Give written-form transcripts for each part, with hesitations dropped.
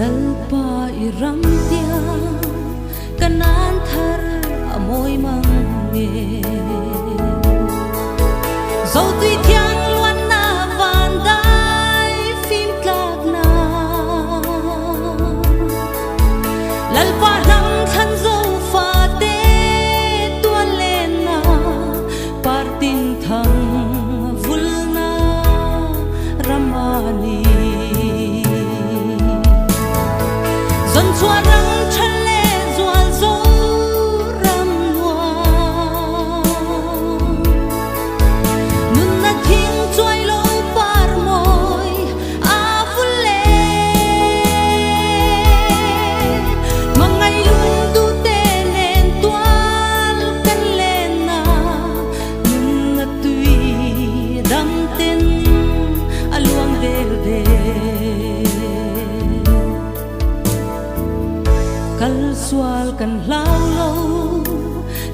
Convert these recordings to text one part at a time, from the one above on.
Lalpa i ram tiang ka nan thar a mawi mang nge. Zotui thiang luanna van dai fim tlakna. Lalpa hnam thlan zofa te tual lenna partin thang vulna ramani. Zawn chhuah rang tha leh zual Zoram nuam. Nunna thing chuai lo par mawi a vul e. Mangai lungdu te nen tual kan len a, nunna tui dam ten a luang del del. Kal sual kan hlau lo,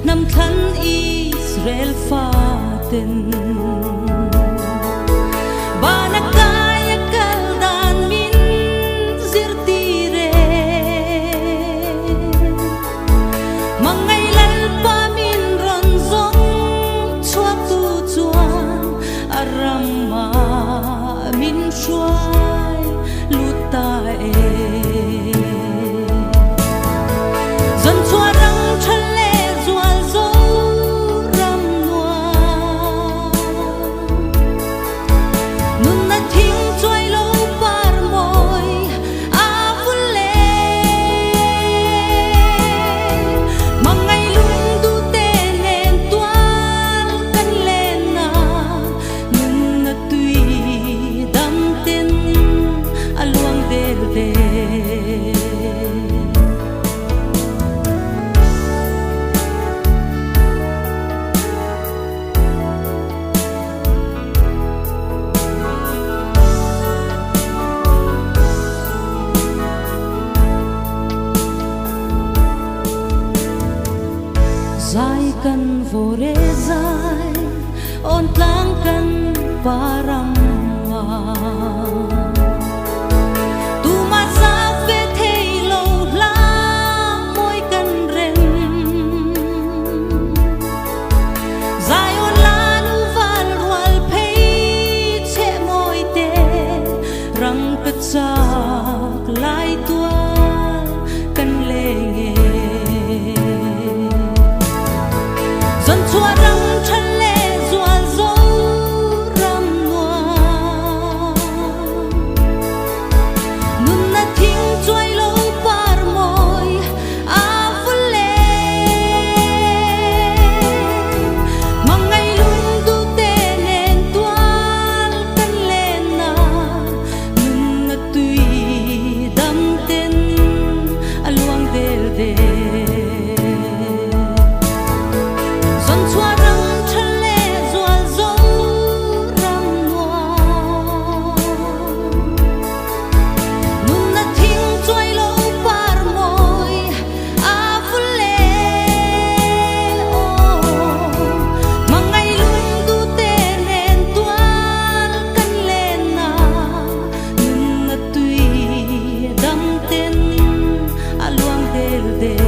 hnam thlan Israel faten. Van a kai a kal dan min zirtir e. Mangai Lalpa min rawn zawng chhuak tu chuan a ram ah min hruai lut ta e. Zawn chhuah rang tha leh zual Zoram nuam. Nunna thing chuai lo par mawi a vul e. Mangai lungdu te nen tual kan len a, nunna tui dam ten a luang del del. Zai kan vawr e zai, awn tlang kan param ah. Tumah zak ve thei lo hla mawi kan rem. Zai awn la nu val rual phei cheh mawi te, rang ka chak lai tual kan leng e. Zawn chhuah rang tha leh zual Zoram nuam. Nunna thing chuai lo par mawi a vul e. Mangai lungdu te nen tual kan len a, nunna tui dam ten a luang del del. Zawn chhuah rang tha leh zual Zoram nuam. Nunna thing chuai lo par mawi a vul e. Aw, mangai lungdu te nen tual kan len a, nunna tui dam ten a luang del del.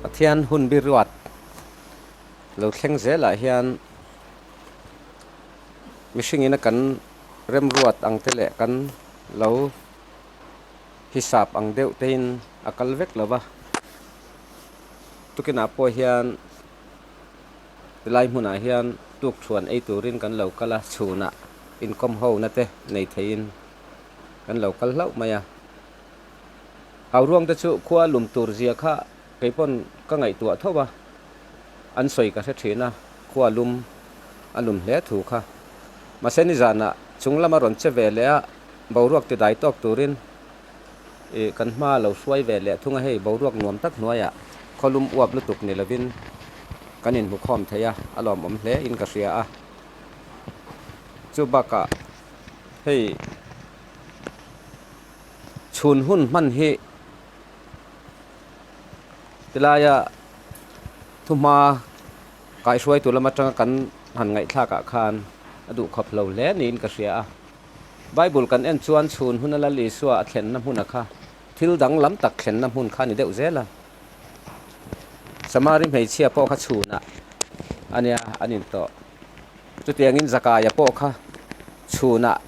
Pathian hun bi ruat lo thleng zelah hian mihring ina kan remruat ang te leh kan lo hisap ang deuh te in a kal vek lo va. Tukinah pawh hian Tilai hmunah hian tukthuan ei turin kan lo kal a, chhunah inkawm ho na te nei theiin kan lo kal hlauh mai a. Hauruang te chu khua lum tur zia kha kei pawn ka ngaihtuah tho a, an sawi ka hre thin a, khua lum a lum hle thu kha. Mahse nizanah chung lama rawn che ve leh a, boruak ti dai tawk turin ih kan hma lo hruai ve leh thung a, hei boruak nuam tak hnuaiah khawlum uap lutuk ni lovin kan inhmu khawm thei a, a lawmawm hle in ka hria a. Chu bakah hei chhun hun hman hi tilaia thuhma kaihhruaitu lam atanga kan han ngaihthlakah khan a duhkhawp lo hle niin ka hria a. Bible kan en chuan chhun huna Lal Isua a thlenna hmuna kha thil danglam tak thlenna hmun kha a ni deuh zel a. Samari hmeichhia pawh kha chhunah a nia an intawh. Chutiangin Zakaia pawh kha chhunah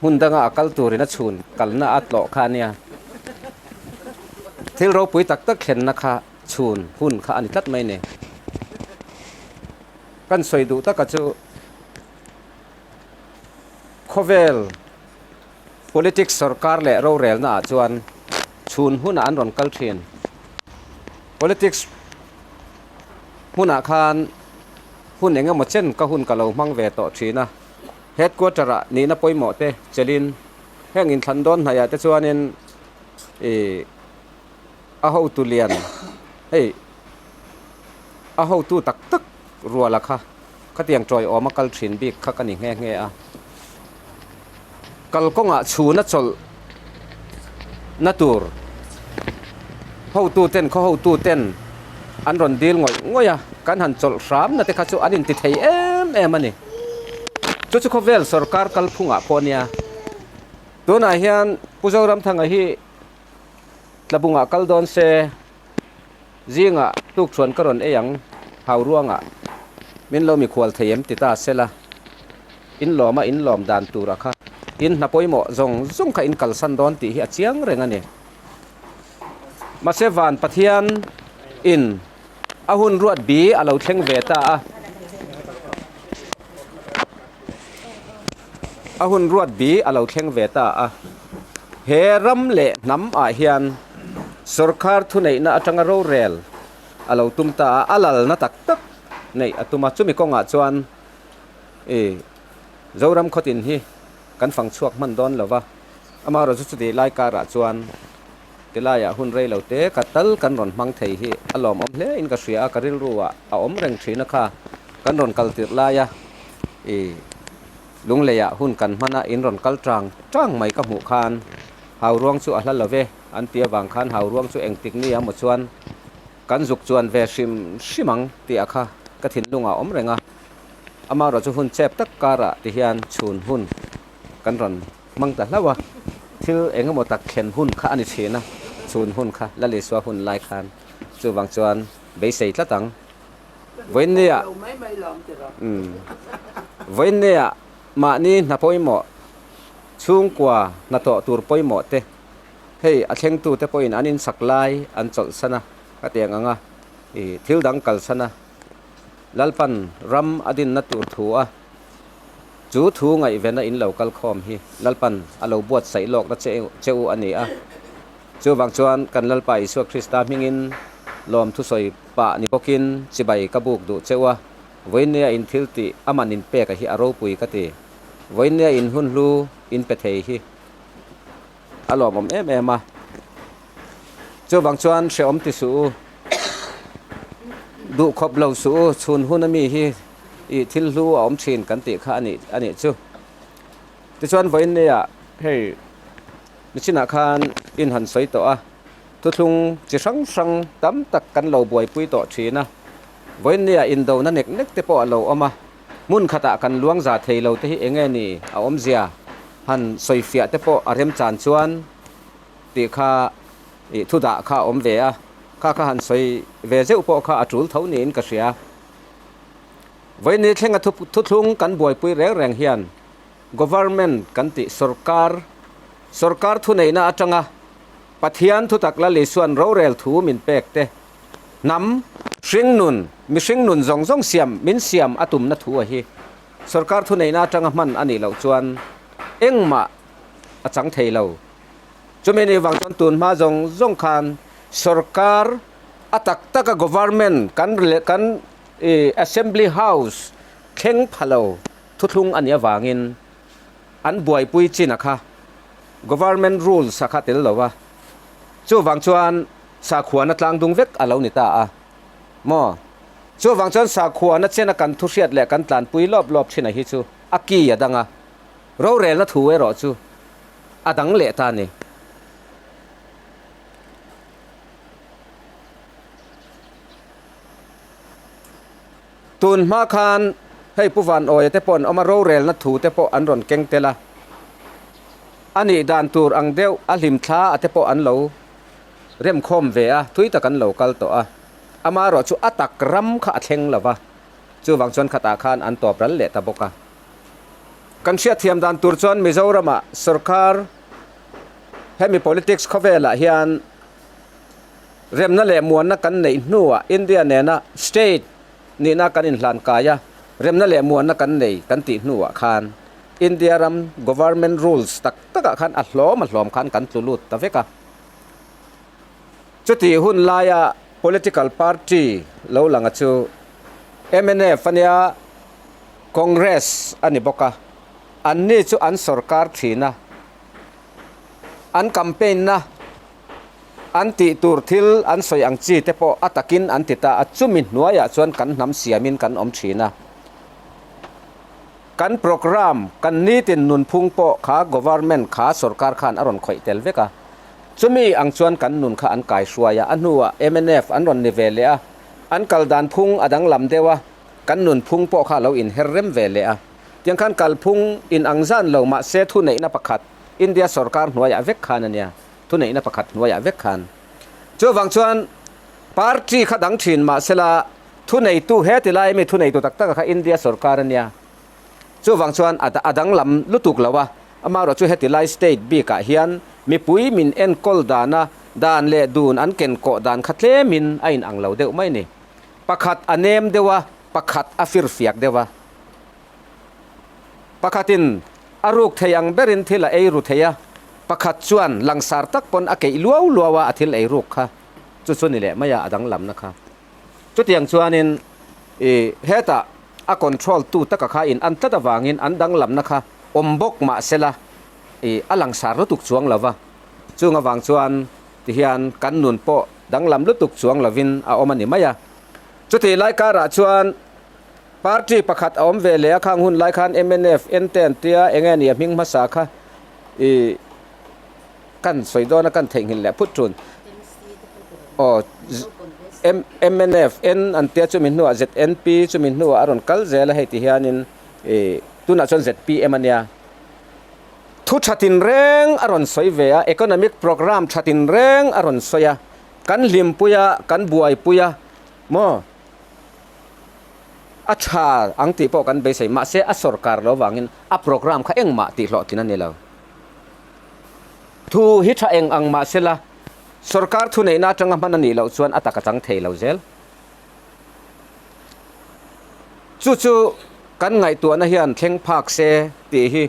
hmun danga a kal turin a chhun kalna a tlawh kha a nia. Thil ropui tak tak thlenna kha chhun hun kha a ni tlat mai a ni. Kan sawi duh taka chu. Khawvel politics sorkar leh rorelna ah chuan chhun hunah an rawn kal thin. Politics hmunah khan hun eng emaw chen ka hun ka lo hmang ve tawh thin a. Headquarter ah nihna pawimawh te chelin heng inthlan dawn hnaih ah te chuanin ih a hotu lian hei a hotu tak tak ruala kha Khatiang tawiawm a kal thin bik kha ka ni nghe nghe a. Kalkawngah chhun a chawlh na tur hotu ten khaw hotu ten an rawn dil ngawih ngawih a, kan han chawlh hram na te kha chu an inti thei em em a ni. Chu chu khawvel sorkar kalphungah pawh a nia. Tunah hian Pu Zoramthanga hi Tlabungah kal dawn se. Zingah tukṭhuan ka rawn ei ang, hau ruangah min lo mikhual thei em ti ta sela, in lawma in lawm dan tura kha in hna pawimawh zawng zawng kha in kalsan dawn tih hi a chiang reng a ni. Mahse van Pathian in a hun ruat bi a lo thleng ve ta a, a hun ruat bi a lo thleng ve ta a, he ram leh hnam ah hian sorkar thuneihna atanga rorel a lo tum ta a, a lalna tak tak neih a tum a, chumi kawngah chuan ih Zoram khawtin hi kan fang chhuak hman dawn lo va, amaherawhchu chuti lai karah chuan tilaiah hun rei lo te ka tal kan rawn hmang thei hi a lawmawm hle in ka hria a, ka rilru ah a awm reng thin a kha kan rawn kal tirh laia ih Lungleiah hun kan hman a, in rawn kal tang tang mai ka hmuh khan Hauruang chu a hla lo ve an ti avang khan Hauruang chu engtik ni a maw chuan kan zuk chuan ve hrim hrim ang tih a kha ka thinlungah a awm reng a, amaherawh chu hun chep tak karah ti hian chhun hun kan rawn hmang ta hlauh a, thil eng emaw tak thlen hun kha a ni thin a, chhun hun kha Lalisua hun lai khan chuvang chuan beisei tlat ang. Vawiinnia umm Vawiinnia mahni hna pawimawh chhungkua hnathawh tur pawimawh te hei a thlengtu te pawhin an insak lai an chawlhsan a ka tiang ang a ih thil dang kalsan a Lalpan ram a dinna tur thu a chu thu ngaihvena in lo kal khawm hi Lalpan a lo buatsaih lawkna che che u a ni a chuvang chuan kan Lalpa Isua Krista hmingin lawmthusawi Pah ni bawkin chibai ka buk duh cheuh a, vawiinnia in thil tih a man in pek a hi a ropui ka ti. Vawiinnia in hun hlu in pe thei hi a lawmawm em em a. Chuvang chuan hrehawm ti suh u, duh khawp lo suh u, chhun hun a mi hi ih thil hlu a awm thin kan tih kha a nih a nih chu. Tichuan vawiinnia hei nichinah khan in han sawi tawh a. Thuthlung chi hrang hrang tam tak kan lo buaipui tawh thin a, vawiinnia indona nek nek te pawh a lo awm a, hmun khatah kan luang za thei lo te hi eng nge ni a awmzia han sawifiah te pawh a remchan chuan tih kha ih thu dah kha a awm ve a, kha kha han sawi ve zeuh pawh kha a tul tho niin ka hria. Vawiinni thlenga thuthlung kan buaipui reng reng hian Government kan tih sorkar sorkar thuneihna atanga Pathian thutak Lal Isuan rorel thu min pek te, hnam. Hringnun, mihring nun zawng zawng siam min siam a tumna thu a hi sorkar thuneihna atanga hman a nih loh chuan engmah a chang thei lo. Chumi ni vang chuan tun hma zawng zawng khan sorkar a tak taka government kan kan assembly house thleng pha lo thuthlung a nih avangin an buaipui chin a kha government rules a kha tel lo a, chuvang chuan sakhuana tlang dung vek a lo ni ta a maw? Chuvang chuan sakhuana chena kan thuhriat leh kan tlanpui lawp lawp thin a hi chu a ki a dang a, rorelna thu erawh chu a dang leh ta a ni. Tun hma khan hei Pu Van Awia te pawh an awm a, rorelna thu te pawh an rawn keng tel a, a nih dan tur ang deuh a hlim thla a te pawh an lo remkhawm ve a, thui tak an lo kal tawh a, amaherawh chu a tak ram kha a thleng lo va, chuvang chuan khatah khan an tawp ral leh ta bawk a. Kan hriatthiam dan tur chuan Mizoramah sorkar hemi politics khawvelah hian remna leh muanna kan neih hnuah India nena state nihna kan inhlan kai a, remna leh muanna kan nei kan tih hnuah khan India ram government rules tak takah khan a hlawm a hlawm khan kan tlu lut ta vek a. Chutih hun laia political party lo langa chu mnf a nia, Congress a ni bawk a, anni chu an sorkar thin a, an campaign na an tih tur thil an sawi ang chi te pawh a takin an ti ta a, chumi hnuaiah chuan kan hnam siamin kan awm thin a. Kan programme, kan nitin nunphung pawh kha government kha sorkar khan a rawn khawih tel vek a. Chumi ang chuan kan nun kha an kaihruai a, a hnuah mnf an rawn ni ve leh a, an kal dan phung a danglam deuh a, kan nunphung pawh kha a lo inher rem ve leh a. Tiang khan kalphung inang zan lo mahse thuneihna pakhat India sorkar hnuaiah vek khan a nia, thuneihna pakhat hnuaiah vek khan. Chuvang chuan party kha dang thin mahsela Thuneitu he ti lai mi thuneitu tak tak a kha India sorkar a nia. Chuvang chuan a a danglam lutuk lo a, amaherawh chu heti lai state bik ah hian mipui min enkawl dana dan leh dun an ken kawh dan kha tlemin a in ang lo deuh mai ni. Pakhat a nem deuh a, pakhat a firfiak deuh a. Pakhatin a ruk thei ang berin thil a ei ru thei a, pakhat chuan langsar tak pawn a keih luau luau a a thil ei ruk kha chu chu ni leh mai a a danglamna kha. Chutiang chuanin i hetah a control tu taka kha in an tlat avangin an danglamna kha awm bawk mah sela i a langsar lutuk chuang lo va. Chung avang chuan tihian kan nun pawh danglam lutuk chuang lovin a awm a ni mai a. Chutih lai karah chuan party pakhat a awm ve leh a, khang hun lai khan mnf en te an tia enge ni a hming hmasa kha i kan sawi dawn a kan theihnghilh leh phut tun. Aw mnf N an tia chumi hnuah ZNP chumi hnuah a rawn kal zel a hei ti hianin ih tunah chuan ZPM a nia. Thu tha tinreng a rawn sawi ve a, economic programme tha tinreng a rawn sawi a, kan hlimpui a, kan buaipui a maw a tha ang tih pawh kan beisei mahse a sorkar lo vangin a programme kha engmah tih hlawhtlin a ni lo. Thu hi tha eng ang mahsela sorkar thuneihna atanga hman a nih loh chuan a tak a chang thei lo zel. Chu chu kan ngaihtuahna hian thleng phak se tih hi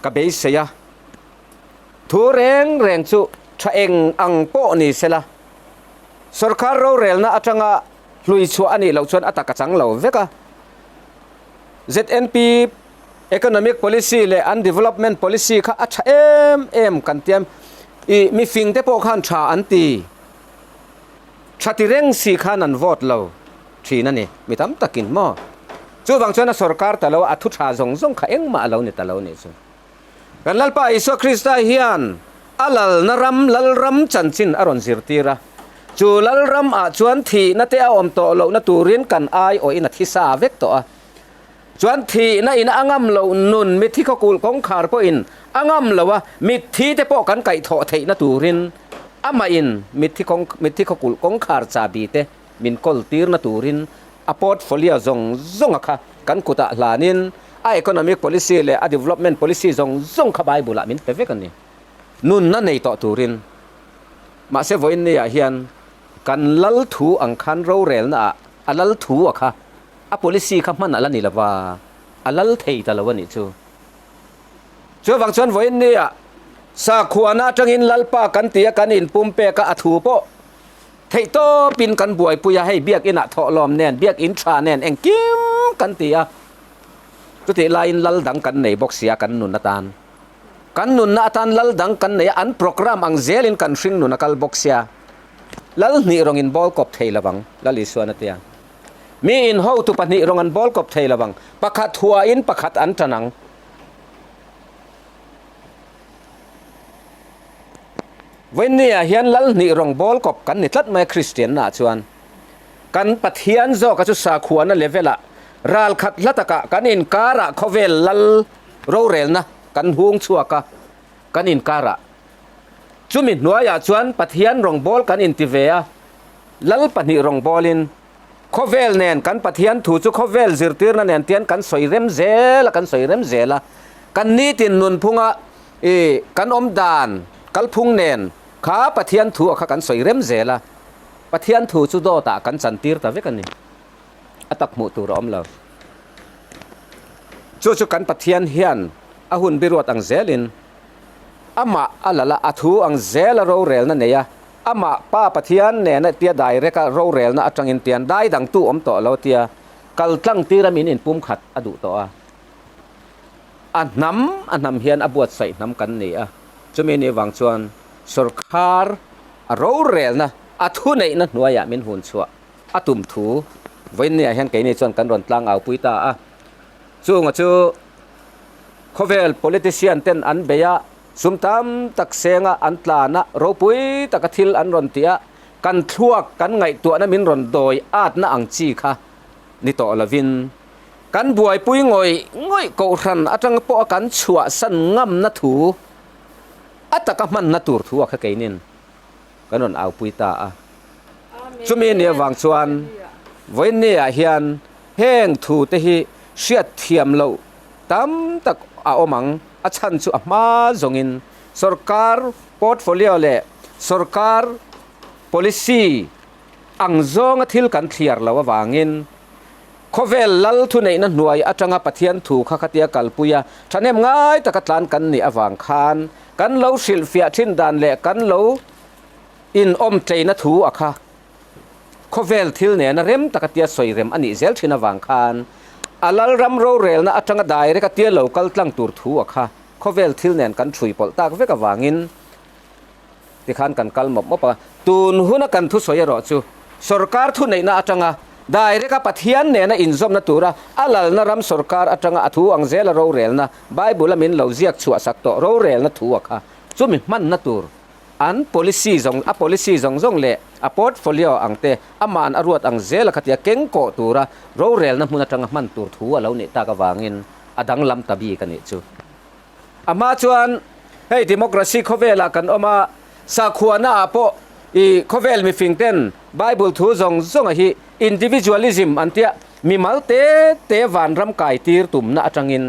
ka beisei a. Thu reng reng chu tha eng ang pawh ni sela sorkar rorelna atanga hlui chhuah a nih loh chuan a tak a chang lo vek a. ZNP Economic policy leh an development policy kha a tha em em kan tiam. I mifing te pawh khan tha an ti. Tha ti reng si khan an vote lo thin a ni, mi tam takin maw. Chuvang chuan a sorkar ta lo a, a thu tha zawng zawng kha engmah a lo ni ta lo nih chu. Kan Lalpa Isua Krista hian a lalna ram, Lalram chanchin a rawn zirtir a. Chu Lalram ah chuan thihna te a awm tawh lohna turin kan aiawhin a thi sa vek tawh a. Chuan thihna in a ngam loh nun mitthi khawkulh kawngkhar pawhin a ngam lo a, mitthi te pawh kan kaihthawh theihna turin amah in mitthi kawng mitthi khawkulh kawngkhar chabi te min kawl tirna turin a portfolio zawng zawng a kha kan kutah hlanin a economic policy leh a development policy zawng zawng kha Bible ah min pe vek a ni. Nunna nei tawh turin. Mahse vawiin ni ah hian. Kan lal thu ang khan rorelna ah a lal thu a kha a policy kha hman a la ni lova, a lal thei ta lo a nih chu. Chuvang chuan vawiin nia sakhuana atangin Lalpa kan ti a, kan inpumpek a, a thu pawh theih tawpin kan buaipui a, hei biakinn ah thawhlawm nen, biakinn tha nen engkim kan ti a, chutih laiin lal dang kan nei bawk sia kan nun atan. Kan nunna atan lal dang kan nei a, an programme ang zelin kan hring nun a kal bawk sia. Lal hnih rawng in bawl kawp thei lovang, Lal Isuan a ti a. Mi in hotu pahnih rawng an bawl kawp thei lovang, pakhat huain pakhat an tan ang. Vawiinniah hian lal hnih rawng bawl kawp kan ni tlat mai a Kristianna ah chuan. Kan Pathian zawka chu sakhuana level ah ral khat hla takah kan inkarah khawvel lal rorelna kan hung chhuak a, kan inkarah. Chumi hnuaiah chuan Pathian rawngbawl kan inti ve a, Lal pahnih rawngbawlin khawvel nen kan Pathian thu chu khawvel zirtirna nen tian kan sawi rem zel a, kan sawi rem zel a. Kan nitin nunphunga i kan awm dan kalphung nen kha Pathian thu a kha kan sawi rem zel a. Pathian thu chu dawtah kan chantir ta vek a ni. A tak hmuh tur a awm lo. Chu chu kan Pathian hian a hun biruat ang zelin amah a lal a, a thu ang zela rorelna nei a, Amah Pa Pathian nena tia direct a rorelna atangin tian dai dangtu awm tawh lo tia kal tlang tira min inpum khat a duh tawh a. A hnam a hnam hian a buatsaih hnam kan ni a, chumi ni vang chuan sawrkhar a rorelna a thuneihna hnuaiah min hun chhuah a tum thu vawiinniah hian keini chuan kan rawn tlang aupui ta a. Chunga chu khawvel politician ten an bei a, Sum tam tak senga an tlan a, ropui taka thil an rawn tih a, kan thluak kan ngaihtuahna min rawn dawi atna ang chi kha ni tawh lovin, kan buaipui ngawih ngawih kohhran atang pawha kan chhuahsan ngamna thu a taka hmanna tur thu a kha keinin kan rawn aupui ta a. Chumi ni avang chuan vawiinniah hian heng thu te hi hriat thiam loh tam tak a awm ang, a chhan chu a hma zawngin sorkar portfolio leh sorkar policy ang zawnga thil kan thliar lo avangin khawvel lal thuneihna hnuai atanga Pathian thu kha khatia kalpui a thahnem ngai taka tlan kan nih avang khan kan lo hrilhfiah thin dan leh kan lo inawm tleina thu a kha Khawvel thil nena rem taka tia sawi rem a nih zel thin avang khan a Lalram rorelna atanga direct a tia lo kal tlang tur thu a kha khawvel thil nen kan thui pawlh tak vek avangin tikhan kan kal mawp mawp a. Tun huna kan thusawi erawh chu sorkar thuneihna atanga direct a Pathian nena inzawmna tura a lalna ram sorkar atanga a thu ang zela rorelna Bible a min lo ziak chhuah sak tawh rorelna thu a kha chumi hmanna tur An policy zawng, a policy zawng zawng leh a portfolio ang te aman a ruat ang zel a khatia keng kawh tura rorelna hmun atanga hman tur thu a lo nih tak avangin a danglam ta bik a nih chu. A hma chuan hei democracy khawvelah kan awm a, sakhuana ah pawh i khawvel mifing ten Bible thu zawng zawng a hi individualism an tia mimal te te vanram kai tir tumna atangin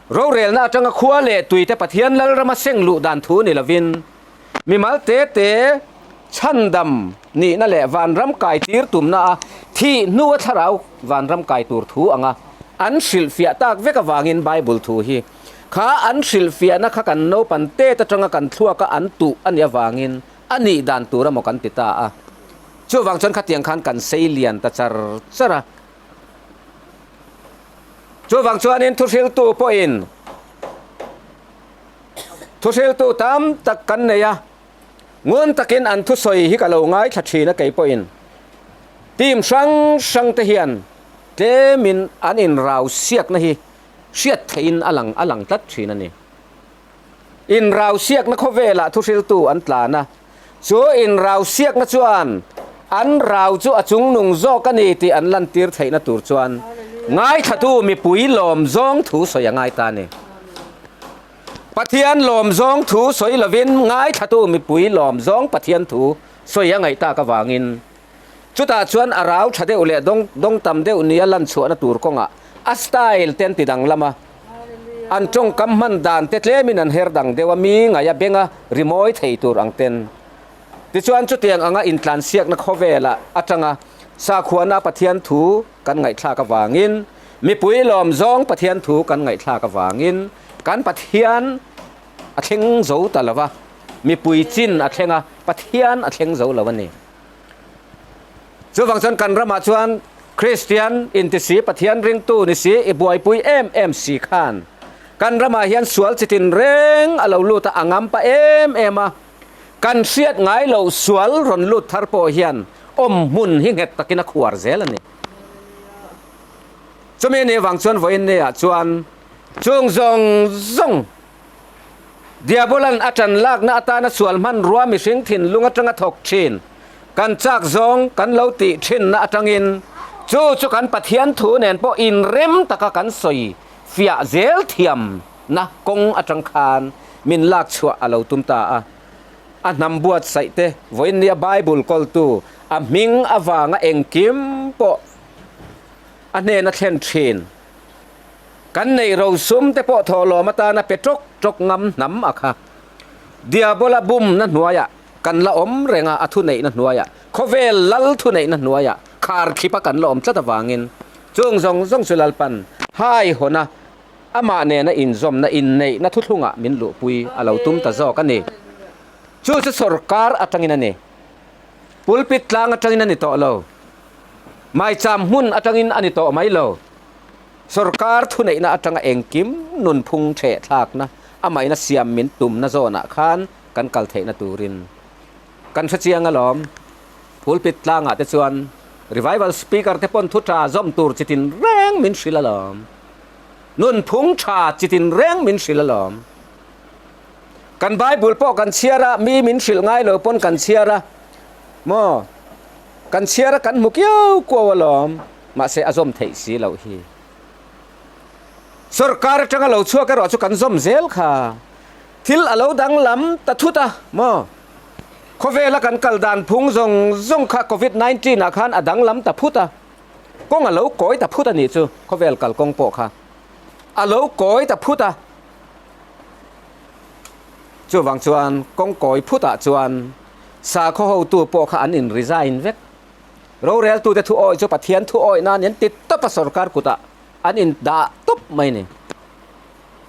Rorelna atanga khua leh tuite Pathian Lalrama seng luh dan thu ni lovin, mimal te te chhandam nihna leh vanram kai tir tumna a thih hnua thlarau vanram kai tur thu anga an hrilhfiah tak vek avangin Bible thu hi kha an hrilhfiahna kha kan naupan tet atanga kan thluaka an tuh a nih avangin a nih dan tur emaw kan ti ta a. Chuvang chuan khatiang khan kan sei lian ta char char a. Chuvang chuanin thuhriltu pawhin thuhriltu tam tak kan nei a, ngun takin an thusawi hi ka lo ngaithla thin a kei pawhin team hrang hrang te hian tlemin an inrau siakna hi hriat theihin a lang a lang tlat thin a ni. Inrau siakna khawvelah thuhriltu an tlan a, Chu inrausiakna chuan an rau chu a chungnung zawk a ni tih an lantir theihna tur chuan ngaithlatu mipui lawm zawng thu sawi a ngai ta a ni. Pathian lawm zawng thu sawi lovin ngaithlatu mipui lawm zawng Pathian thu sawi a ngaih tak avangin chutah chuan a rau tha deuh leh dawng dawng tam deuh nia lan chhuahna tur kawngah a style te an ti danglam a. An tawngkam hman dan te tlemin an her dang deuh a, mi ngaia benga rimawi thei tur ang ten. Tichuan chutiang anga intlansiakna khawvelah atanga sakhuana Pathian thu kan ngaihthlak avangin, mipui lawm zawng Pathian thu kan ngaihthlak avangin kan Pathian a thleng zo ta lo va, mipui chin a thleng a, Pathian a thleng zo lo a ni. Chuvang chuan kan ramah chuan Kristian inti si, Pathian ringtu ni si, i buaipui em em si khan kan ramah hian sual chitin reng a lo lut a, a ngampa em em a. Kan hriat ngai loh sual rawn lut thar pawh hian awm hmun hi nghet takin a khuar zel a ni. Chumi ni vang chuan vawiin ni ah chuan chung zawng zawng Diabolan a ṭan lakna atana sual hmanrua mihring thinlung aṭanga thawk ṭhin kan chak zawng kan lo tih ṭhinna aṭangin chu chu kan Pathian thu nen pawh inrem taka kan sawi fiah zel thiamna kawng aṭang khan min lak chhuah a lo tum ta a. A hnam buatsaih te vawiin nia Bible kawltu a hming avanga engkim pawh a hnena thlen ṭhin. Kan neih rosum te pawh thawhlawm atana pe ṭawk ṭawk ngam hnam a kha. Diabola bumna hnuaiah kan la awm reng a, a thuneihna hnuaiah, khawvel lal thuneihna hnuaiah khar khipa kan la awm tlat avangin chung zawng zawng chu Lalpan hai hawna amah nena inzawmna inneihna thuthlungah min luhpui a lo tum ta zawk a ni. Chu chu sorkar atangin a ni. Pulpit tlang atangin a ni tawh lo. Maicham hmun atangin a ni tawh mai lo. Sorkar thuneihna atanga engkim nunphung theh thlakna amaina siam min tumna zawnah khan kan kal theihna turin kan hre chiang alawm. Pulpit tlangah te chuan Revival Speaker te pawn thu tha zawm tur chitin reng min hrilh alawm. Nunphung tha chitin reng min hrilh alawm. Kan Bible pawh kan chhiar a, mi min hrilh ngai lo pawn kan chhiar a maw? Kan chhiar a kan hmu kiau kuau alawm. Mahse a zawm theih si loh hi. Sorkar atanga lo chhuak erawh chu kan zawm zel kha. Thil a lo danglam ta thut a maw? Khawvela kan kal dan phung zawng zawng kha Covid 19 ah khan a danglam ta phut a. Kawng a lo kawi ta phut a nih chu khawvel kalkawng pawh kha a lo kawi ta phut a. Chuvang chuan kawng kawi phutah chuan sakhaw hotu pawh kha an in resign vek. Roreltute thu awih chu Pathian thu awih nan an ti tawp a sorkar kutah an in dah tawp mai ni.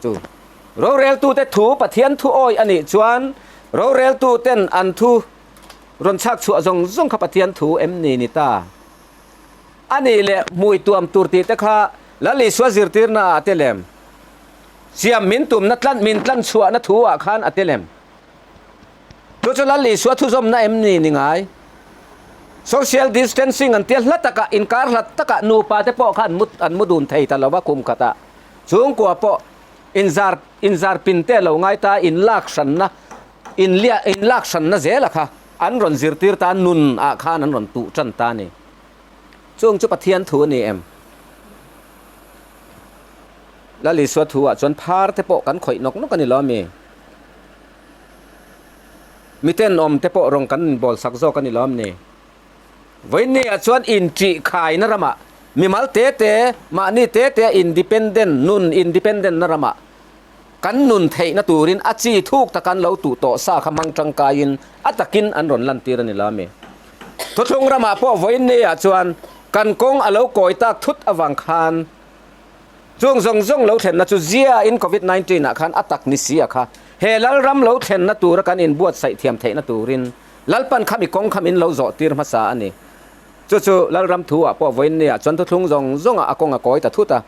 Chu roreltute thu Pathian thu awih a nih chuan roreltuten an thu rawn chhak chhuah zawng zawng kha Pathian thu em ni ni ta. A nih leh hmui tuam tur tih te kha Lal Isua zirtirna ah a tel em? Siam min tumna tlan min tlan chhuahna thu ah khan a tel em? Chu chu Lal Isua thuzawmna em ni ni ngai? Social distancing an tia hla takah, inkar hla takah nupa te pawh kha an mu an mu dun thei ta lo va kum khatah. Chhungkua pawh inzar inzar pin te a lo ngai ta, inlak hranna inliah inlak hranna zela kha an rawn zirtir ta, nun ah khan an rawn tuh tan ta a ni. Chung chu Pathian thu a ni em? Lal Isua thu ah chuan phar te pawh kan khawih nawk nawk a ni lo ami? Miten awm te pawh rawn kan inbawl sak zawk a ni lawm ni? Vawiin ah chuan inṭih khaina ramah mimal te te, mahni te te independent, nun independent na ramah kan nun theihna turin a chi thuk taka an lo tuh tawh sa kha hmang tangkaiin a takin an rawn lantir a ni lawm ni? Thuthlung ramah pawh vawiin ah chuan kan kawng a lo kawi tak thut avang khan Chung zawng zawng lo thlenna chu ziain Covid 19 ah khan a tak ni si a kha. He Lalram lo thlenna tura kan inbuatsaih thiam theihna turin Lalpan kha mi kawng kha min lo zawh tir hmasa a ni. Chu chu Lalram thu ah pawh vawiin ni ah chuan thuthlung zawng zawng ah a kawng a kawi ta thut a.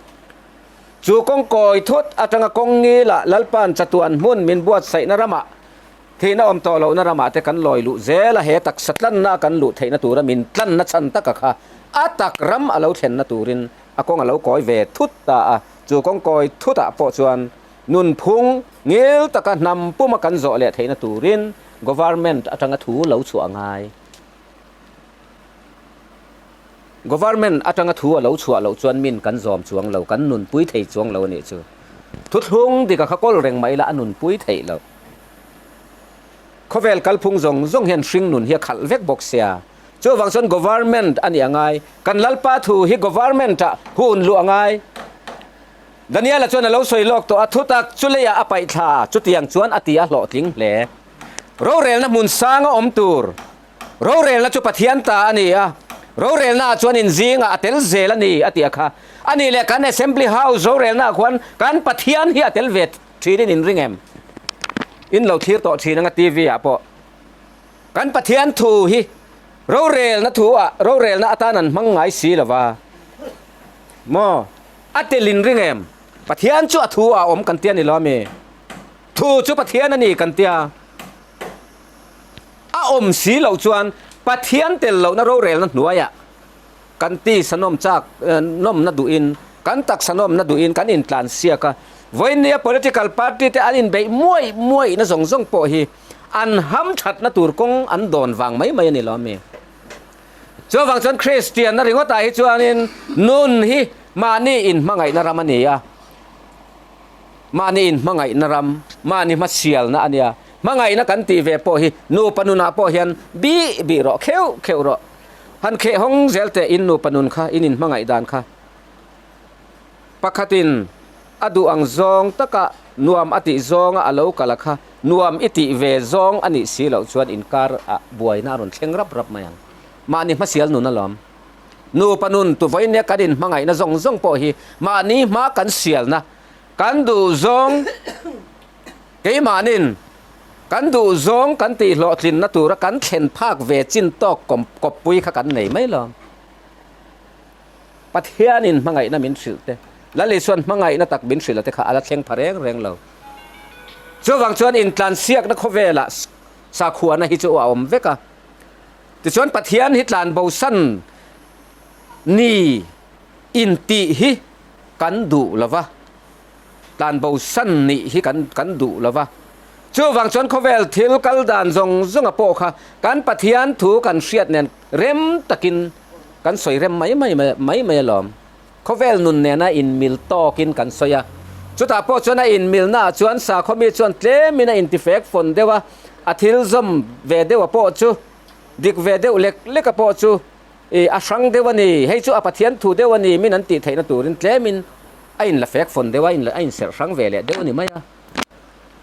Chu kawng kawi thut atanga kawng ngil ah Lalpan chatuan hmun min buatsaihna ramah thihna awm tawh lohna ramah te kan lawi luh zel a, he taksa tlanna a kan luh theihna tura min tlanna chhan taka kha a tak ram a lo thlenna turin A kawng a lo kawi ve thut ta a, chu kawng kawi thutah pawh chuan nunphung ngil taka hnam puma kan zawh leh theihna turin Government atanga thu lo chhuah a ngai. Government atanga thu a lo chhuah loh chuan min kan zawm chuang lo, kan nunpui thei chuang lo a nih chu. Thuthlung dik a kha kawl reng mai la a nunpui theih loh. Khawvel kalphung zawng zawng hian hring nun hi a khalh vek bawk sia. Chuvang chuan Government a nih a ngai. Kan Lalpa thu hi Government ah hun luh a ngai. Daniela chuan a lo sawi lawk tawh a, thutak chu leiah a paih thla, chutiang chuan a ti a hlawhtling hle. Rorelna hmun sanga awm tur. Rorelna chu Pathian ta a ni a, rorelnaah chuan inzingah a tel zel a ni, a ti a kha. A nih leh kan Assembly House rorelnaah khuan kan Pathian hi a tel ve thinin in ring em? In lo thlir tawh thin anga TV ah pawh. Kan Pathian thu hi rorelna thu ah rorelna atan an hmang ngai si lo va. Maw? A tel in ring em? Pathian chu a thu ah awm kan tia ni lo ami? Thu chu Pathian a ni kan tia. A awm si loh chuan Pathian tel lohna rorelna hnuaiah kan tisa nawm chak nawmna duhin, kan taksa nawmna duhin kan intlan siak a. Vawinia political party te an inbeih muaih muaihna zawng zawng pawh hi an ham thatna tur kawng an dawn vang mai mai a ni lo ami? Chuvang chuan Kristianna ringawtah hi chuanin nun hi mahni inhmangaihna ram a ni a. Mahni inhmangaihna ram, mahni hmasialna a nia. Hmangaihna kan tih ve pawh hi nupa nunah pawh hian bih bih rawh, kheuh kheuh rawh. Han kheh hawng zel teh in nupa nun kha, in inhmangaih dan kha. Pakhatin a duh ang zawng taka nuam a tih zawnga a lo kal a kha, nuam i tih ve zawng a nih si loh chuan inkar ah buaina a rawn thleng rap rap mai ang. Mahni hmasial nun alawm. Nupa nun tu vawinia kan inhmangaihna zawng zawng pawh hi mahni hma kan sialna, kan duh zawng keimahnin kan duh zawng kan tih hlawhtlinna tura kan thlen phak ve chin tawk kawppui kha kan nei mai lo. Pathianin hmangaihna min hrilh te, Lal Isuan hmangaihna tak min hrilh a te kha a la thleng pha reng reng lo. Chuvang chuan intlansiakna khawvelah sakhuana hi chu a awm vek a. Tichuan Pathian hi tlanbosan ni intih hi kan duh lo va, tlanbosan nih hi kan kan duh lo va. Chuvang chuan khawvel thil kal dan zawng zawnga pawh kha kan Pathian thu kan hriat nen rem takin kan sawi rem mai mai mai mai alawm. Khawvel nun nena inmil tawkin kan sawi a. Chutah pawh chuan a inmilnaah chuan sakhaw mi chuan tlemin a intifek fawn deuh a, a thil zawm ve deuha pawh chu dik ve deuh lek leka pawh chu ih a hrang deuh a ni, hei chu a Pathian thu deuh a ni min an tih theihna turin tlemin a inla fek fawn deuh a, a inserh hrang ve leh deuh a ni mai a.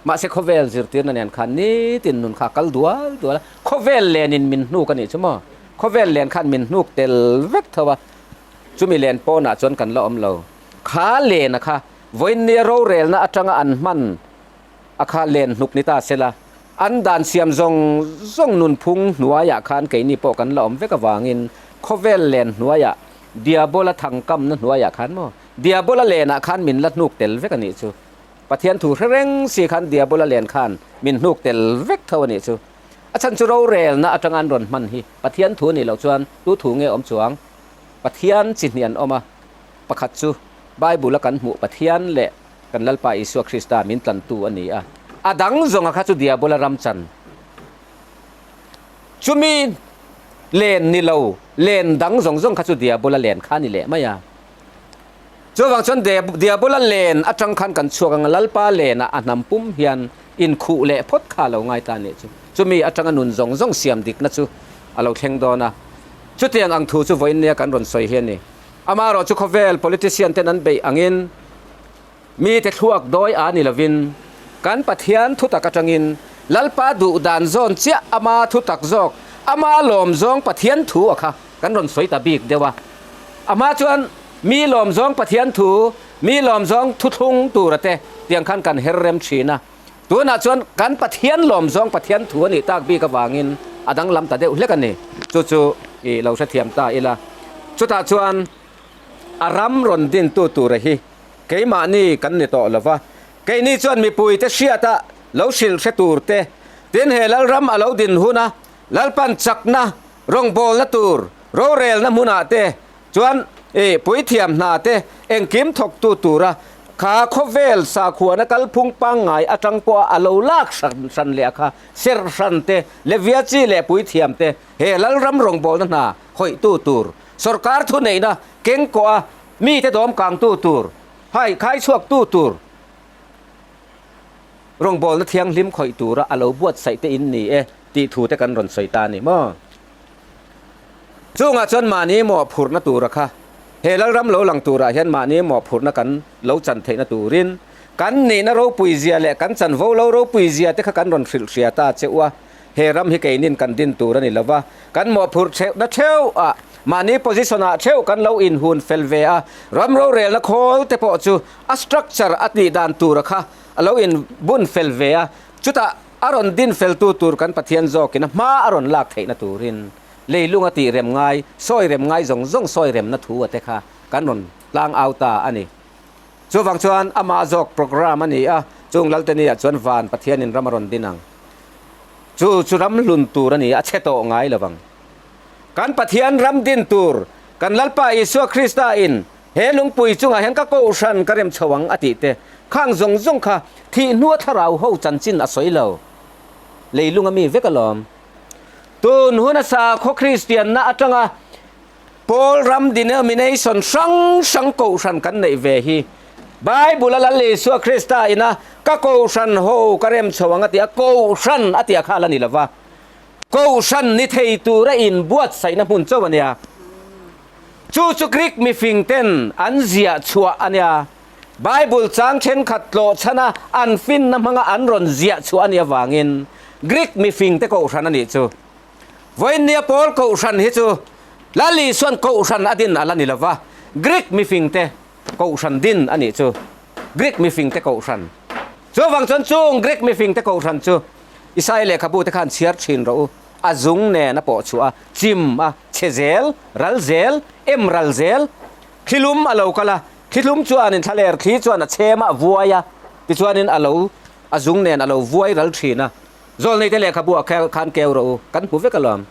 Mahse khawvel zirtirna nen khan nitin nun kha a kal dual dual a, khawvel lenin min hnuk a nih chu maw? Khawvel len khan min hnuk tel vek tho a. Chumi len pawnah chuan kan la awm lo. Kha len a kha vawiinnia rorelna atanga an hman a kha len hnuk ni ta sela, an dan siam zawng zawng nunphung hnuaiah khan keini pawh kan la awm vek avangin khawvel len hnuaiah Diabola thangkamna hnuaiah khan maw Diabola lenah khan min la hnuk tel vek a nih chu. Pathian thu hre reng si khan Diabola len khan min hnuk tel vek tho a nih chu. A chhan chu rorelna atanga an rawn hman hi Pathian thu a nih loh chuan tu thu nge awm chuang? Pathian chi hnih an awm a, pakhat chu Bible-a kan hmuh Pathian leh kan Lalpa Isua Krista min tlantu a ni a, a dang zawnga kha chu Diabola ram chan. Chumi len ni lo, len dang zawng zawng kha chu Diabola len kha a ni leh mai a. Chuvang chuan Diabola len atang khan kan chhuak ang a, Lalpa lenah a hnam pum hian inkhuh leh phawt kha a lo ngai ta a nih chu. Chumi atanga nun zawng zawng siam dikna chu a lo thleng dawn a. Chutiang ang thu chu vawiin nia kan rawn sawi hi a ni. Amaherawh chu khawvel politician ten an beih angin mite thluak dawi a ni lovin kan Pathian thutak atangin Lalpa duh dan zawn chiah ama thutak zawk ama lawm zawng Pathian thu a kha kan rawn sawi ta bik deuh a. Ama chuan mi lawm zawng Pathian thu, mi lawm zawng thuthlung tura te tiang khan kan her rem thin a. Tunah chuan kan Pathian lawm zawng Pathian thu a nih tak bik avangin a danglam ta deuh hlek a ni. Chu chu i lo hrethiam ta ila. Chutah chuan a ram rawn dintu tura hi keimahni kan ni tawh lo va. Keini chuan mipuite hriata lo hrilh hre tur te, tin he Lalram a lo din huna Lalpan chakna rawngbawlna tur rorelna hmunah te Chuan i puithiam hna te engkim thawktu tura kha khawvel sakhuana kalphung pangngai atang pawha a lo lak hran hran leh a kha serh hran te, Levia chi leh puithiam te he Lalram rawngbawlna hna hawihtu tur, sawrkar thuneihna kengkawh a mite dawmkangtu tur, hai khai chhuaktu tur rawngbawlna thianghlim khawih tura a lo buatsaih te in ni e tih thu te kan rawn sawi ta a ni maw? Chungah chuan mahni mawhphurhna tura kha he Lalram lo lang turah hian mahni mawhphurhna kan lo chan theihna turin kan nihna ropuizia leh kan chanvo lo ropuizia te kha kan rawn hrilh hria ta che u a. He ram hi keinin kan din tur a ni lo va, kan mawhphurh theuhna theuh ah mahni position ah theuh kan lo inhun fel ve a, ram rorelna khawl te pawh chu a structure a tih dan tura kha a lo inbun fel ve a, chutah a rawn din feltu tur kan Pathian zawkin a hma a rawn lak theihna turin leilung a tih rem ngai, sawi rem ngai zawng zawng sawi remna thu a te kha kan rawn tlang au ta a ni. Chuvang chuan amah zawk program a ni a, chung Lalteni-ah chuan van Pathianin ram a rawn din ang. Chu chu ram hlun tur a ni a, a chhe tawh ngai lo vang. Kan Pathian ram din tur, kan Lalpa Isua Krista in he lungpui chungah hian ka kohhran ka rem chho ang a tih te, khang zawng zawng kha thih hnua thlarau ho chanchin a sawi lo. Leilung a mi vek alawm. Tun hun a sakhaw Kristianna atanga Pawl ram denomination hrang hrang kohhran kan neih ve hi Bible a Lal Isua Krista ina ka kohhran ho ka rem chho ang a ti a, kohhran a tih a kha la ni lova, kohhran ni thei tura inbuatsaihna hmun chauh a nia. Chu chu Greek mifing ten an ziah chhuah a nia. Bible chang thenkhat tlawh chhana an finna hmanga an rawn ziah chhuah a nih avangin Greek mifing te kohhran a nih chu. Vawiinnia Paul kohhran hi chu Lal Isua'n kohhran a din a la ni lo va, Greek mifingte kohhran din a nih chu. Greek mifingte kohhran. Chuvang chuan chung Greek mifingte kohhran chu Isaia lehkhabu te khan chhiar thin rawh u. A zung nen a pawh chhuah a, chim a, chhe zel, ral zel, em ral zel. Thlilum a lo kal a, thlilum chuanin thlaler thli chuan a chhem a, a vuai a, tichuanin a lo a zung nen a lo vuai ral thin a. Zawlneite lehkhabu ah khan keu rawh u, kan hmu vek alawm.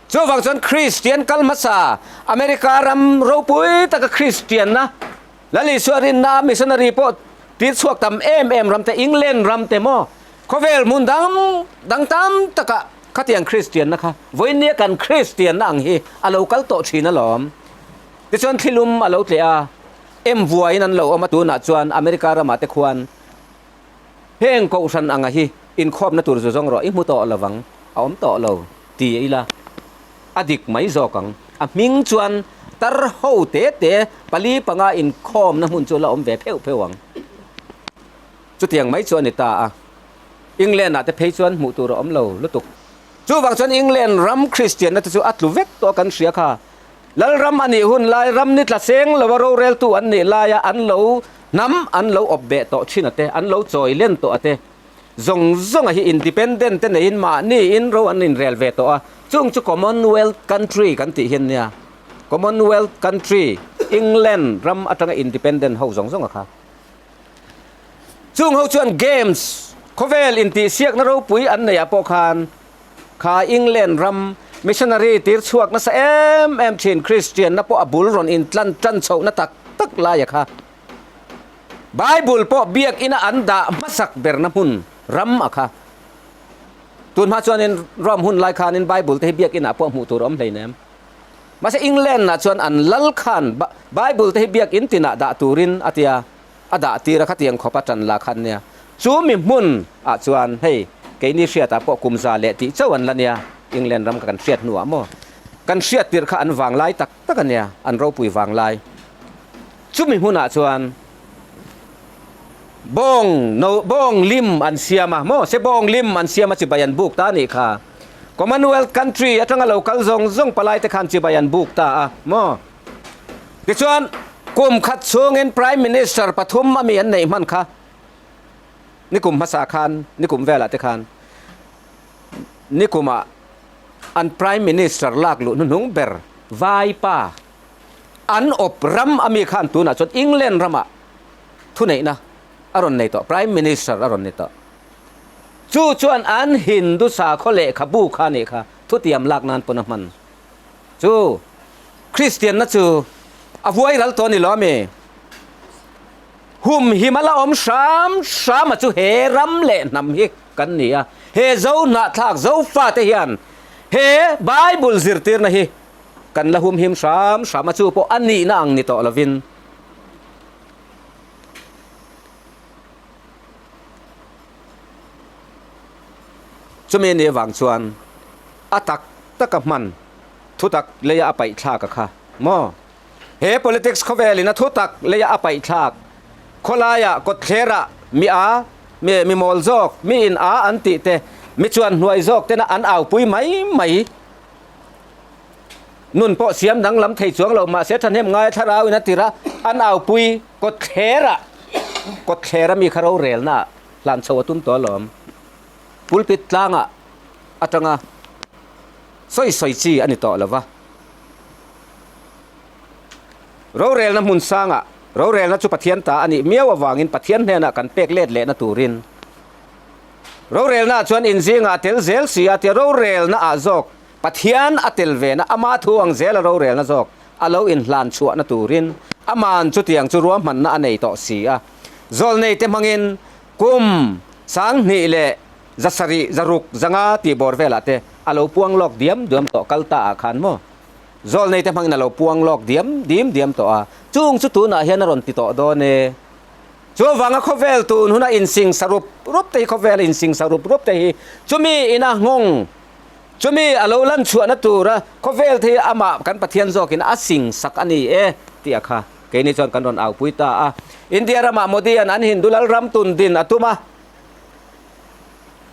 Chuvang chuan Kristian kal hmasa, America ram ropui taka Kristianna, Lal Isua rinna a missionary pawh tir chhuak tam em em ram te, England ram te maw, khawvel hmun dang dang tam takah khatiang Kristianna kha vawinia kan Kristianna ang hi a lo kal tawh thin alawm. Tichuan thlilum a lo tleh a, em vuaiin an lo awm a, tunah chuan America ramah te khuan Heng kohhran anga hi inkhawpna tur zu zawng rawh i hmu tawh lo vang, a awm tawh lo ti ila a dik mai zawk ang. A hming chuan tar ho te te pali panga inkhawmna hmun chu la awm ve pheuh pheuh ang. Chutiang mai chu a ni ta a, England ah te phei chuan hmuh tur a awm lo lutuk. Chuvang chuan England ram Kristianna te chu a tlu vek tawh kan hria kha. Lalram a nih hun lai, ram ni tla seng lova roreltu an nih laia an lo hnam an lo awp beh tawh thin a te, an lo chawi len tawh a te, zawng zawnga hi independent te neiin mahniin ro an inrel ve tawh a, chung chu Commonwealth country kan tih hian nia, Commonwealth country, England ram atanga independent ho zawng zawnga kha. Chung ho chuan games, khawvel intihsiakna ropui an neih ah pawh khan, Kha England ram missionary tir chhuak nasa em em thin Christian na pawh a bul rawn intlan tan chhohna tak tak laia kha Bible pawh biakina an dah hmasak berna hmun ram a kha. Tun hma chuanin Rome hun lai khanin Bible te hi biakinah pawh hmuh tur a awm hleinem. Mahse England ah chuan an lal khan Bible te hi biakin tinah dah turin a tia. A dah tir a khatiang khawp a ṭan la khan nia. Chu mi hmun ah chuan hei keini hriat ah pawh kum za leh tih chauh an la nia, England ram kha kan hriat hnuah maw? Kan hriat tirh kha an vang lai tak tak a nia, an ropui vang lai. Chu mi hmun ah chuan bawng no bawng lim an siam a maw? Se bawng lim an siam a chibai an buk ta a nih kha. Commonwealth country atanga lo kal zawng zawng palai te khan chibai an buk ta a maw? Tichuan, kum khat chhungin Prime Minister pathum ami an neih hman kha nikum hmasa khan, nikum velah te khan nikumah an Prime Minister lak luh hnuhnung ber Vaipa an awp ram ami khan tunah chuan England ramah thuneihna a rawn nei tawh, Prime Minister a rawn ni tawh. Chu chuan an Hindu sakhaw lehkhabu kha nih kha thutiam lak nan pawn a hman. Chu Kristianna chu a vuai ral tawh a ni lo ami? Hum him a la awm hram hram a chu he ram leh hnam hi kan ni a, he zo hnahthlak Zofate hian he Bible zirtirna hi kan la hum him hram hram a, chu pawh a nihna ang ni tawh lovin. Chumi ni avang chuan a tak taka hman thutak leia a paih thlak a kha maw? He politics khawvelin a thutak leia a paih thlak khawlaiah kawtthlerah mi a, mi mi mawl zawk, mi in a an tih te. Mi chuan hnuai zawk tena an aupui mai mai. Nun pawh siam danglam thei chuang lo mahse thahnem ngai thlarau in a tir a, an aupui kawtthlera kawtthlera mi kha rorelna ah hlan chho a tum tawh alawm. Pulpit tlangah atanga sawi sawi chi a ni tawh lo va. Rorelna hmun sangah rorelna chu Pathian ta a nih miau avangin Pathian hnenah kan pek let lehna turin rorelnaah chuan inzingah a tel zel si a tia rorelnaah zawk Pathian a tel vena ama thu ang zela rorelna zawk a lo inhlan chhuahna turin aman chutiang chu ruahmanna a nei tawh si a. Zawlneite hmangin kum 2700 500 tih bawr velah te a lo puang lawk diam duam tawh kal ta ah khan maw? Zawlneite hmangin a lo puang lawk diam dim diam tawh a, chung chu tunah hian a rawn ti tawh dawn e. Chuvanga khawvel tun huna insingsa rup rup te hi khawvel insingsa rup rup te hi chumi ina nghawng Chumi a lo lan chhuahna tura khawvel te hi amah kan Pathian zawkin a sing sak a ni e tih a kha keini chuan kan rawn aupui ta a. India ramah Modi-a'n an Hindu lalram tun din a tum a.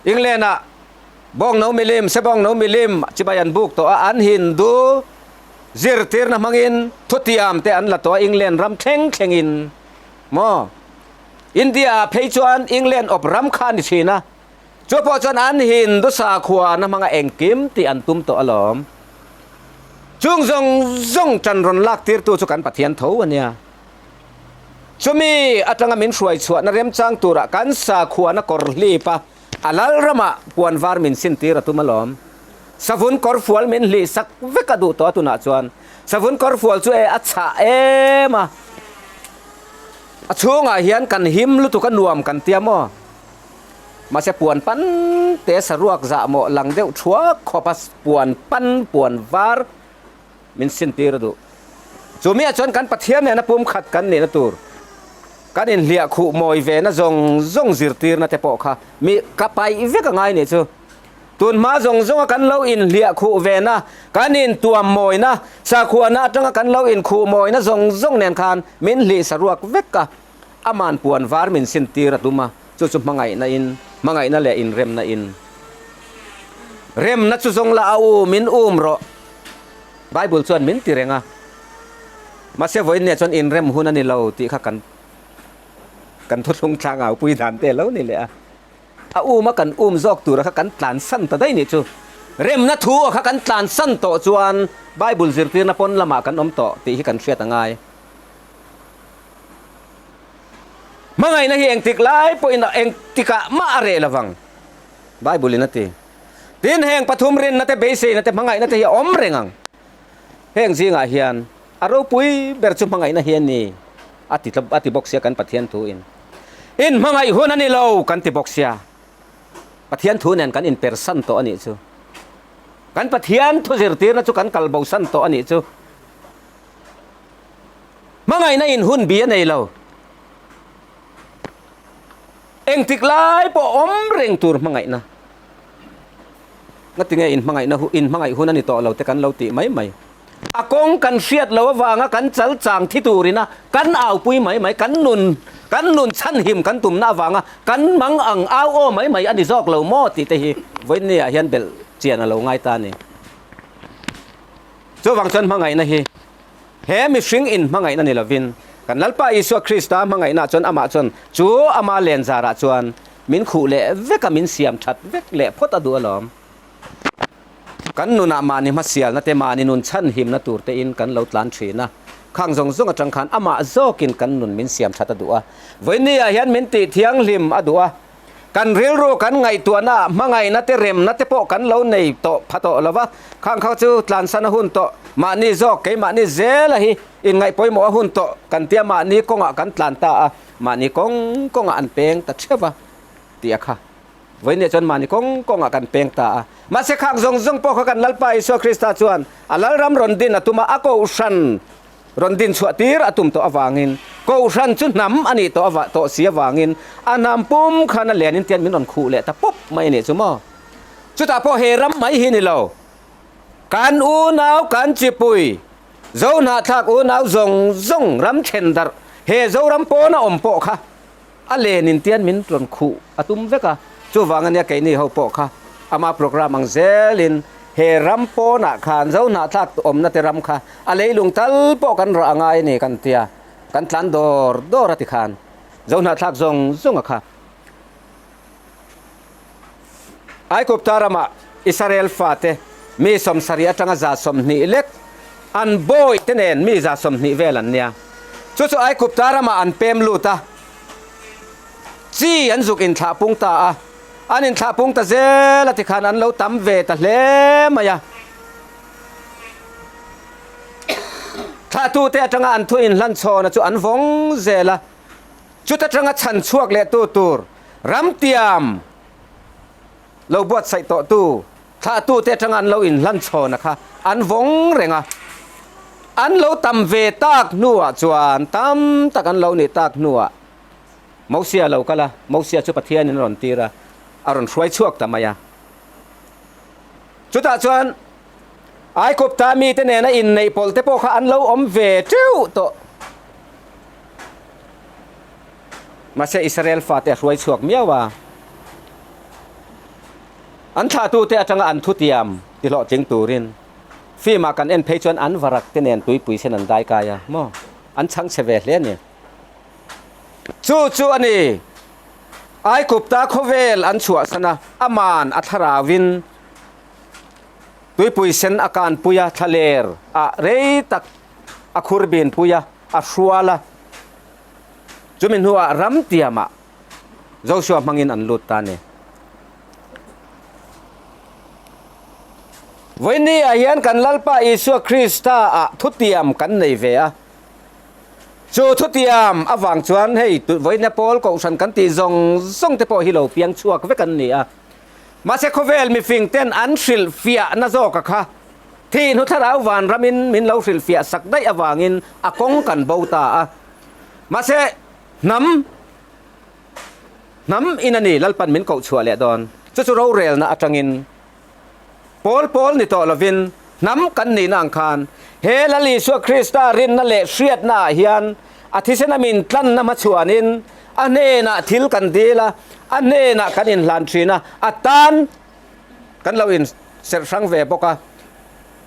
England-ah bawng no milim, sebawng no milim chibai an buk tawh a, an Hindu zirtirna hmangin thutiam te an la tawh a England ram thleng thlengin maw. India-ah phei chuan England awp ram kha a ni thin a. Chu pawh chuan an Hindu sakhuana hmanga engkim tih an tum tawh alawm. Chung zawng zawng ṭan rawn lak tirtu chu kan Pathian tho a nia. Chumi aṭanga min hruai chhuahna remchang turah kan sakhuana kawr hlip a, a lal ramah puan var min sin tir a tum alawm. Savun kawr fual min hlih sak vek a duh tawh a tunah chuan. Savun kawr fual chu e a chhah em a. A chhungah hian kan him lutuk a nuam kan tia maw? Mahse puan pan te saruak zah mawh lang deuh thuak khawp a puan pan puan var min sintir a duh. Chu miah chuan kan Pathian nena pumkhat kan nihna tur kan inhliah khuh mawi ve na zawng zawng zirtirna te pawh kha mi ka paih vek a ngai nih chu. Tun hma zawng zawnga kan lo inhliah khuh ve na, kan intuam mawina, sakhuana atanga kan lo inkhuh mawina zawng zawng nen khan min hlih saruak vek a. Aman puan var min sintir a tum a, chu chu hmangaihna in, hmangaihna leh inremna in. Remna chu zawng la a u, min um rawh. Bible chuan min ti reng a. Mahse vawiin chuan inrem hun a ni lo tih kha kan kan thuthlung thlang au pui dan te lo ni leh a. A um a kan um zawk tura kha kan tlan san ta daih nih chu. Remna thu a kha kan tlan san tawh chuan Bible zirtirna pawn lamah kan awm tawh tih hi kan hriat a ngai. Hmangaihna hi engtik lai pawhin engtikah mah a reh lovang, Bible in a ti. Tin, heng pathum rinna te, beiseina te, hmangaihna te hi a awm reng ang. Heng zingah hian a ropui ber chu hmangaihna hi a ni, a ti a ti bawk sia kan Pathian thu in. In hmangaih hun a ni lo kan ti bawk sia. Pathian thu nen kan inpersan tawh a nih chu. Kan Pathian thu zirtirna chu kan kalbosan tawh a nih chu. Hmangaihna in hun bi a nei lo. Engtik lai pawh awm reng tur hmangaihna. Ngatinge in hmangaihna hu in hmangaih hun a ni tawh lo te kan lo tih mai mai. A kawng kan hriat lo avanga kan chal chang thi turina kan aupui mai mai, kan nun kan nun chhanhim kan tumna avanga kan mang ang au aw mai mai a ni zawk lo maw tih te hi vawiinni ah hian belh chian a lo ngai ta a ni. Chuvang chuan hmangaihna hi he mihring in hmangaihna ni lovin kan Lalpa Isua Krista hmangaihna chuan amah chuan chu ama len zarah chuan min khuh leh vek a, min siam that vek leh phawt a duh alawm. Kan nunah mahni hmasialna te, mahni nun chhanhimna tur te in kan lo tlan thin a, khang zawng zawng atang khan amah zawkin kan nun min siam that a duh a. Vawiinni ah hian min tih thianghlim a duh a. Kan rilru kan ngaihtuahna ah hmangaihna te remna te pawh kan lo nei tawh pha tawh lo va, khang kha chu tlansan a hun tawh, mahni zawk keimahni zela hi inngaih pawimawh a hun tawh kan tia mahni kawngah kan tlan ta a, mahni kawng kawngah an peng ta theuh va tih a kha. Vawiinah chuan mahni kawng kawngah kan peng ta a. Mahse khang zawng zawng pawh kha kan Lalpa Isua Krista chuan a Lalram rawn din a tum a, a kohhran Rawn din chhuah tir a tum tawh avangin Kohhran chu hnam a nih tawh ava tawh si avangin a hnam pum khan a len in tian min rawn khuh leh ta pawp mai a nih chu maw. Chutah pawh he ram mai hi ni lo. Kan unau kan chipui Zohnahthlak unau zawng zawng ram then darh he Zoram pawn a awm pawh kha a len in tian min rawn khuh a tum vek a, chuvang ania keini ho pawh kha. Ama program ang zelin he ram pawnah khan Zohnahthlak awmna te ram kha a leilung tal pawh kan rah a ngai a ni kan tia, kan tlan dawr dawr a ti khan Zohnahthlak zawng zawng a kha. Aigupta ramah Israel fate mi 70 atanga 120 lek an bawi te nen mi 120 vel an nia. Chu chu Aigupta ramah an pem lut a, chi an zuk inthlah pung ta a, an inthlah pung ta zel a tikhan an lo tam ve ta hle mai a. Thlahtute atanga an thu inhlanchhawna chu an vawng zel a. Chuta tanga chhan chhuak leh tu tur ramtiam lo buatsaih tawh tu thlahtu te atanga an lo inhlan chhawn a kha an vawng reng a. An lo tam ve tak hnuah chuan tam tak an lo nih tak hnuah Mosia lo kal a, Mosia chu Pathianin a rawn tir a, a rawn hruai chhuak ta mai a. Chutah chuan Aikupta mite nena inneih pawlh te pawh kha an lo awm ve teuh tawh. Mahse Israel fate a hruai chhuak miau a, an thlahtute atanga an thutiam ti hlawhtling turin film ah kan en phei chuan an varak te nen tuipui sen an dai kai a maw, an chhang chhe ve hle a ni. Chu chu a ni, Aikupta khawvel an chhuahsan a, aman a thlarauin tuipui sen a kanpui a, thlaler ah rei tak a khur binpui a, a hrual a, chumi hnuah ram tiamah Joshua hmangin an lut ta a ni. Vawinia hian kan Lalpa Isua Krista ah thutiam kan nei ve a, chu thutiam avang chuan hei vawinia Paul kohhran kan tih zawng zawng te pawh hi lo piang chhuak vek an ni a, mahse khawvel mifing ten an hrilhfiahna zawka kha Thih hnu thlarau vanramin min lo hrilhfiah sak daih avangin a kawng kan bo ta a. Mahse, hnam hnam in a ni Lalpan min koh chhuah leh dawn. Chu chu rorelna atangin pawl pawl ni tawh lovin hnam kan nihna ang khan he Lal Isua Krista rinna leh hriatna ah hian a thisena min tlanna hmachhuanin a hnenah thil kan dil a, a hnenah kan inhlan thin a, a tan Kan lo in serh hrang ve bawk a,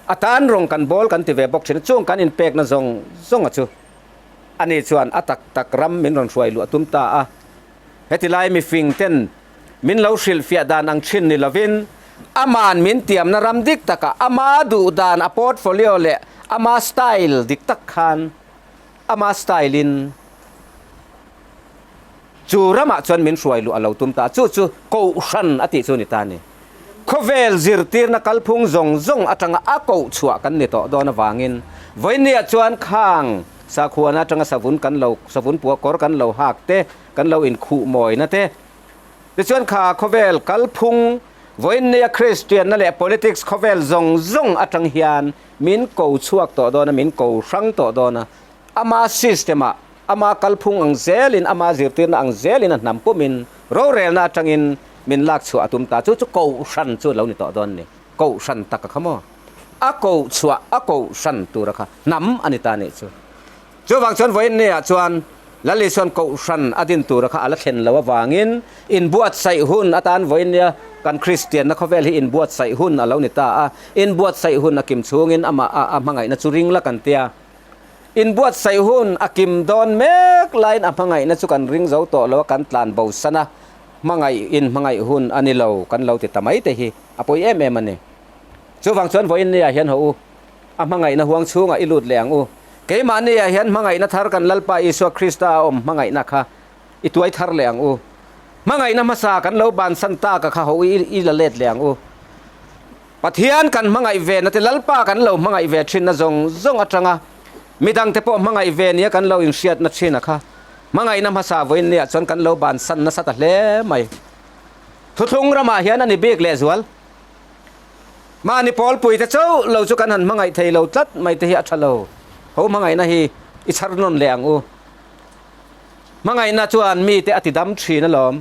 a tan rawng kan bawl kan ti ve bawk thin a, chung kan inpekna zawng zawnga chu ani chuan a tak tak ram min rawn hruai luah tum ta a. Heti lai mifing ten min lo hrilhfiah dan ang thin ni lovin aman min tiamna ram dik takah ama duh dan a portfolio leh ama style dik tak khan ama style in Chu ramah chuan min hruai luh a lo tum ta a, chu chu Kohhran a tih chu a ni ta a ni. Khawvel zirtirna kalphung zawng zawng atanga a koh chhuah kan ni tawh dawn avangin vawinia chuan khang sakhuana atanga savun kan lo savun pua kawr kan lo hak te, kan lo inkhuh mawina te, tichuan kha khawvel kalphung vawinia Kristianna leh politics khawvel zawng zawng atang hian min ko chhuak tawh dawn a, min ko hrang tawh dawn a, ama system-ah Ama kalphung ang zelin, ama zirtirna ang zelin a hnam pumin rorelna atangin min lak chhuah a tum ta. Chu chu kohhran chu a lo ni tawh dawn a ni. Kohhran tak a kha maw? A koh chhuah, a kohhran tura kha hnam a ni ta nih chu. Chuvang chuan vawiin niah chuan Lal Isuan kohhran a din tura kha a la thlen lo avangin inbuatsaih hun atan vawiin nia kan Kristianna khawvel hi inbuatsaih hun a lo ni ta a. Inbuatsaih hun a kim chhungin amah a hmangaihna chu ring la kan tia. Inbuatsaih hun a kim dawn mek laiin a hmangaihna chu kan ring zo tawh lo a, kan tlan bo san a, hmangaih in hmangaih hun a ni lo kan lo ti ta mai te hi a pawi em em a ni. Chuvang chuan vawiin ni ah hian haw u, a hmangaihna huang chhungah i lut leh ang u. Keimahni ah hian hmangaihna thar kan Lalpa Isua Krista a awm hmangaihna kha i tuai thar leh ang u. Hmangaihna hmasa kan lo bansan tak a kha haw u i la let leh ang u. Pathian kan hmangaih ve na te Lalpa kan lo hmangaih ve thinna zawng zawng atanga midang te pawh hmangaih ve nia kan lo inhriatna thin a kha hmangaihna hmasa vawiin nia chuan kan lo bansan nasa ta hle mai. Thuthlung ramah hian a ni bik lehzual. Mahni pawlpui te chauh lo chu kan han hmangaih thei lo tlat mai te hi a tha lo. Ho hmangaihna hi i chhar nawn leh ang u. Hmangaihna chuan mite a ti dam thin alawm.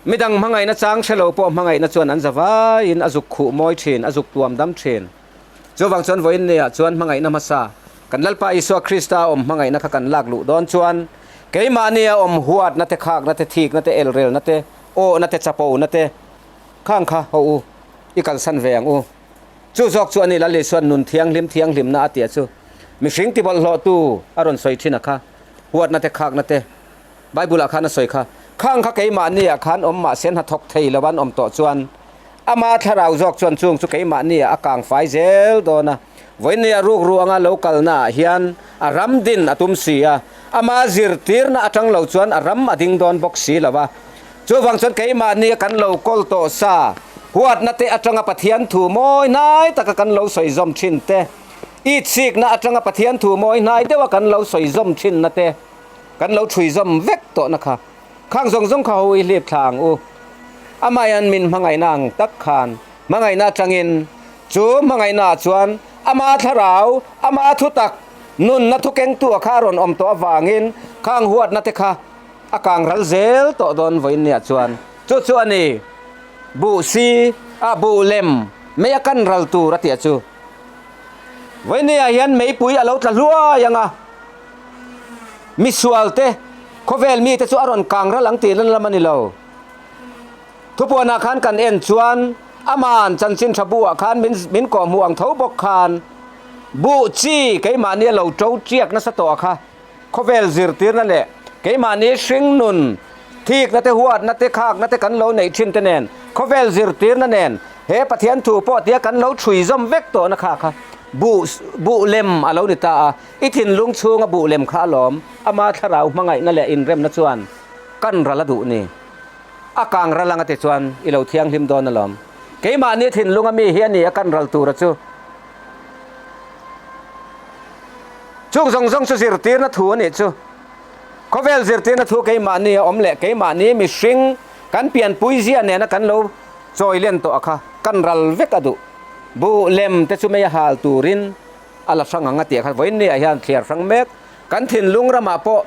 Midang hmangaihna chang hre lo pawh hmangaihna chuan an za vaiin a zuk khuh mawi thin, a zuk tuam dam thin. Chuvang chuan vawiin neiah chuan hmangaihna hmasa, kan Lalpa Isua Krista a awm hmangaihna kha kan lak luh dawn chuan Keimahnia awm huatna te, khakna te, thikna te, elrelna te, awhna te, chapona te khang kha ho u, i kalsan ve ang u. Chu zawk chu a ni Lal Isua'n nun thianghlim thianghlimna a tia chu mihring tibawlhhlawhtu a rawn sawi thin a kha, huatna te, khakna te Bible-ah khan a sawi kha. Khang kha keimahniah khan awm mahse hnathawk thei lo an awm tawh chuan ama thlarau zawk chuan chung chu keimahniah a kang fai zel dawn a. Vawinia rukru anga lo kalnaah hian a ram din a tum si a, ama zirtirna atang lo chuan a ram a ding dawn bawk si lo a. Chuvang chuan keimahnia kan lo kawl tawh sa, huatna te atanga Pathian thu mawi hnai taka kan lo sawi zawm thin te, itsikna atanga Pathian thu mawi hnai deuha kan lo sawi zawm thinna te kan lo thui zawm vek tawhna kha khang zawng zawng kha ho i hlip thla ang u. Amahin min hmangaihna ang tak khan hmangaihna atangin Chu hmangaihnaah chuan ama thlarau, ama thutak, nunna thukengtu a kha a rawn awm tawh avangin khang huatna te kha a kang ral zel tawh dawn vawiinniah chuan chu chu a ni, buh si a buh lem mei a kan ral tur a tih a chu. Vawiinniah hian meipui a lo tla hluai ang a, misualte, khawvel mite chu a rawn kang ral ang tih lan lam a ni lo. Thupuanah khan kan en chuan aman chanchin tha buah khan min min kawhhmuh ang tho bawk khan buh chi keimahni a lo to tiak nasa tawh a kha khawvel zirtirna leh keimahni hringnun thikna te huatna te khakna te kan lo neih thin te nen khawvel zirtirna nen he Pathian thu pawh tia kan lo thui zawm vek tawhna kha kha buh buh lem a lo ni ta a i thinlung chhunga buh lem kha a lawm ama thlarau hmangaihna leh inremna chuan kan ral a duh ni. A kang ral anga ti chuan i lo thianghlim dawn alawm. Keimahni thinlunga mi hi a ni a kan ral tura chu. Chung zawng zawng chu zirtirna thu a nih chu. Khawvel zirtirna thu keimahni a awm leh keimahni mihring kan pianpui zia nena kan lo chawi len tawh a kha kan ral vek a duh. Buh lem te chu mei a hal turin a la hrang ang a tih a kha vawiin ni ah hian thliar hrang mek. Kan thinlung ramah pawh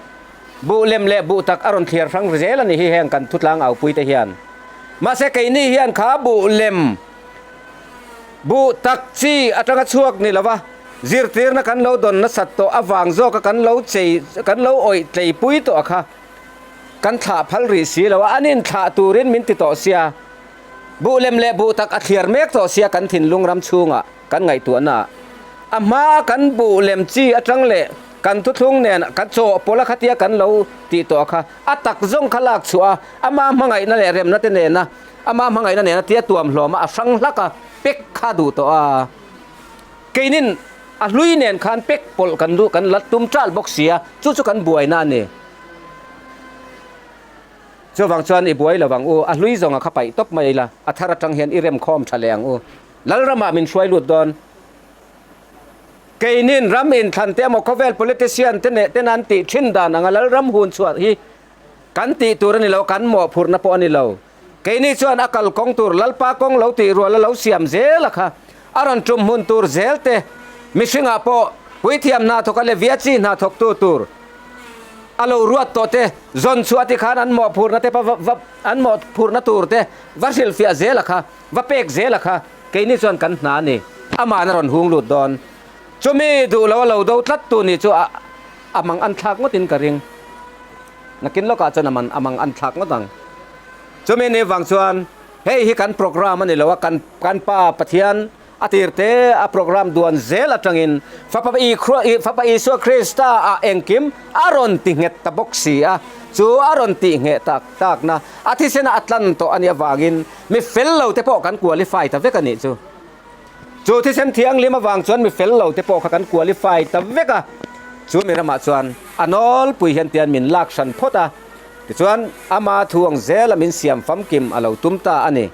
Buh lem leh buh tak a rawn thliar hrang zel a ni hi heng kan thutlang aupui te hian. Mahse keini hian kha buh lem, buh tak chi atanga chhuak ni lova zirtirna kan lo dawn nasat tawh avang zawka kan lo chei kan lo awih tleipui tawh a kha kan thlah phal rih si lo a, an inthlah turin min ti tawh sia. Buh lem leh buh tak a thliar mek tawh sia kan thinlung ram chhungah. Kan ngaihtuahna a hma kan buh lem chi atang leh kan thuthlung nen kan chaw pawlh a khatia kan lo tih tawh kha a tak zawng kha lak chhuah a, ama hmangaihna leh remna te nena ama hmangaihna nena tia tuam hlawm a a hrang hlak a, pek kha duh tawh a. Keinin a hlui nen khan pek pawlh kan duh kan la tum ṭal bawk si a, chu chu kan buaina a ni. Chuvang chuan i buai lo ang u, a hlui zawnga kha paih tawp mai ila, a thar atang hian i remkhawm ṭha leh ang u. Lalramah min hruai lut dawn. Keinin ram inthlan te emaw khawvel politician te neh ten an tih thin dan anga Lalram hun chhuah hi kan tih tur a ni lo, kan mawhphurhna pawh a ni lo. Keini chuan a kal kawng tur Lalpa kawng lo tih ruala lo siam zel a kha a rawn tum hmun tur zel te mihringah pawh puithiam hna thawka leh viachi hna thawktu tur a lo ruat tawh te zawn chhuah ti khan an mawhphurhna te va an mawhphurhna tur te va hrilhfiah zel a kha. Va pek zel a kha, keini chuan kan hna a ni. Ama'n a rawn hung lut dawn. Chumi duh lo a lo do tlat tu ni chu a a mang an thlak ngawtin ka ring. Nakin lawkah chuan a man a mang an thlak ngawt ang. Chumi ni vang chuan hei hi kan program a ni lo a, kan kan Pa Pathian a tir te a program duan zel atangin Fapa i Fapa Isua Krista ah engkim a rawn ti nghet ta bawk si a, chu a rawn tih ngheh tak takna a thisena a tlan tawh a nih avangin Mi fel lo te pawh kan qualify ta vek a nih chu. Chu thisen thianghlim avang chuan mi fel lo te pawh kha kan qualify ta vek a. Chu mi ramah chuan a nawlpui hian tian min lak hran phawt a. Tichuan ama thu ang zela min siam famkim a lo tum ta a ni.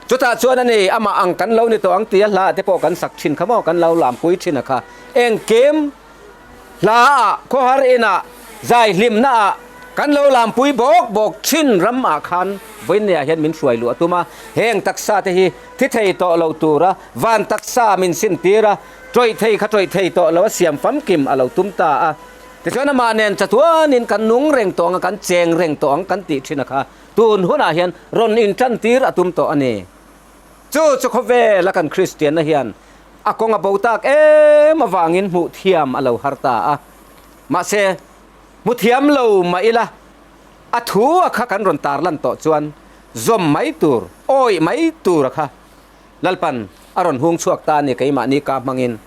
Chutah chuan a ni, amah ang kan lo ni tawh ang tia hla te pawh kan sak thin kha maw, kan lo lampui thin a kha. Engkim Hla ah, khawhar in ah, zai hlimna ah kan lo lampui bawk bawk thin ram ah khan vawiinne ah hian min hruai luh a tum a, heng taksa te hi thi thei tawh lo tura van taksa min sin tir a, tawih thei kha tawih thei tawh lo a siam famkim a lo tum ta a. Tichuan amah nen chatuanin kan nung reng tawh ang a, kan cheng reng tawh ang kan tih thin a kha tun hunah hian rawn intan tir a tum tawh a ni. Chu chu khawvel a kan Kristianna hian a kawng a bo tak em avangin hmuh thiam a lo har ta a. Mahse, Hmu thiam lo mah ila, a thu a kha kan rawn tarlan tawh chuan zawm mai tur, awih mai tur a kha Lalpan a rawn hung chhuak ta a ni keimahni ka hmangin.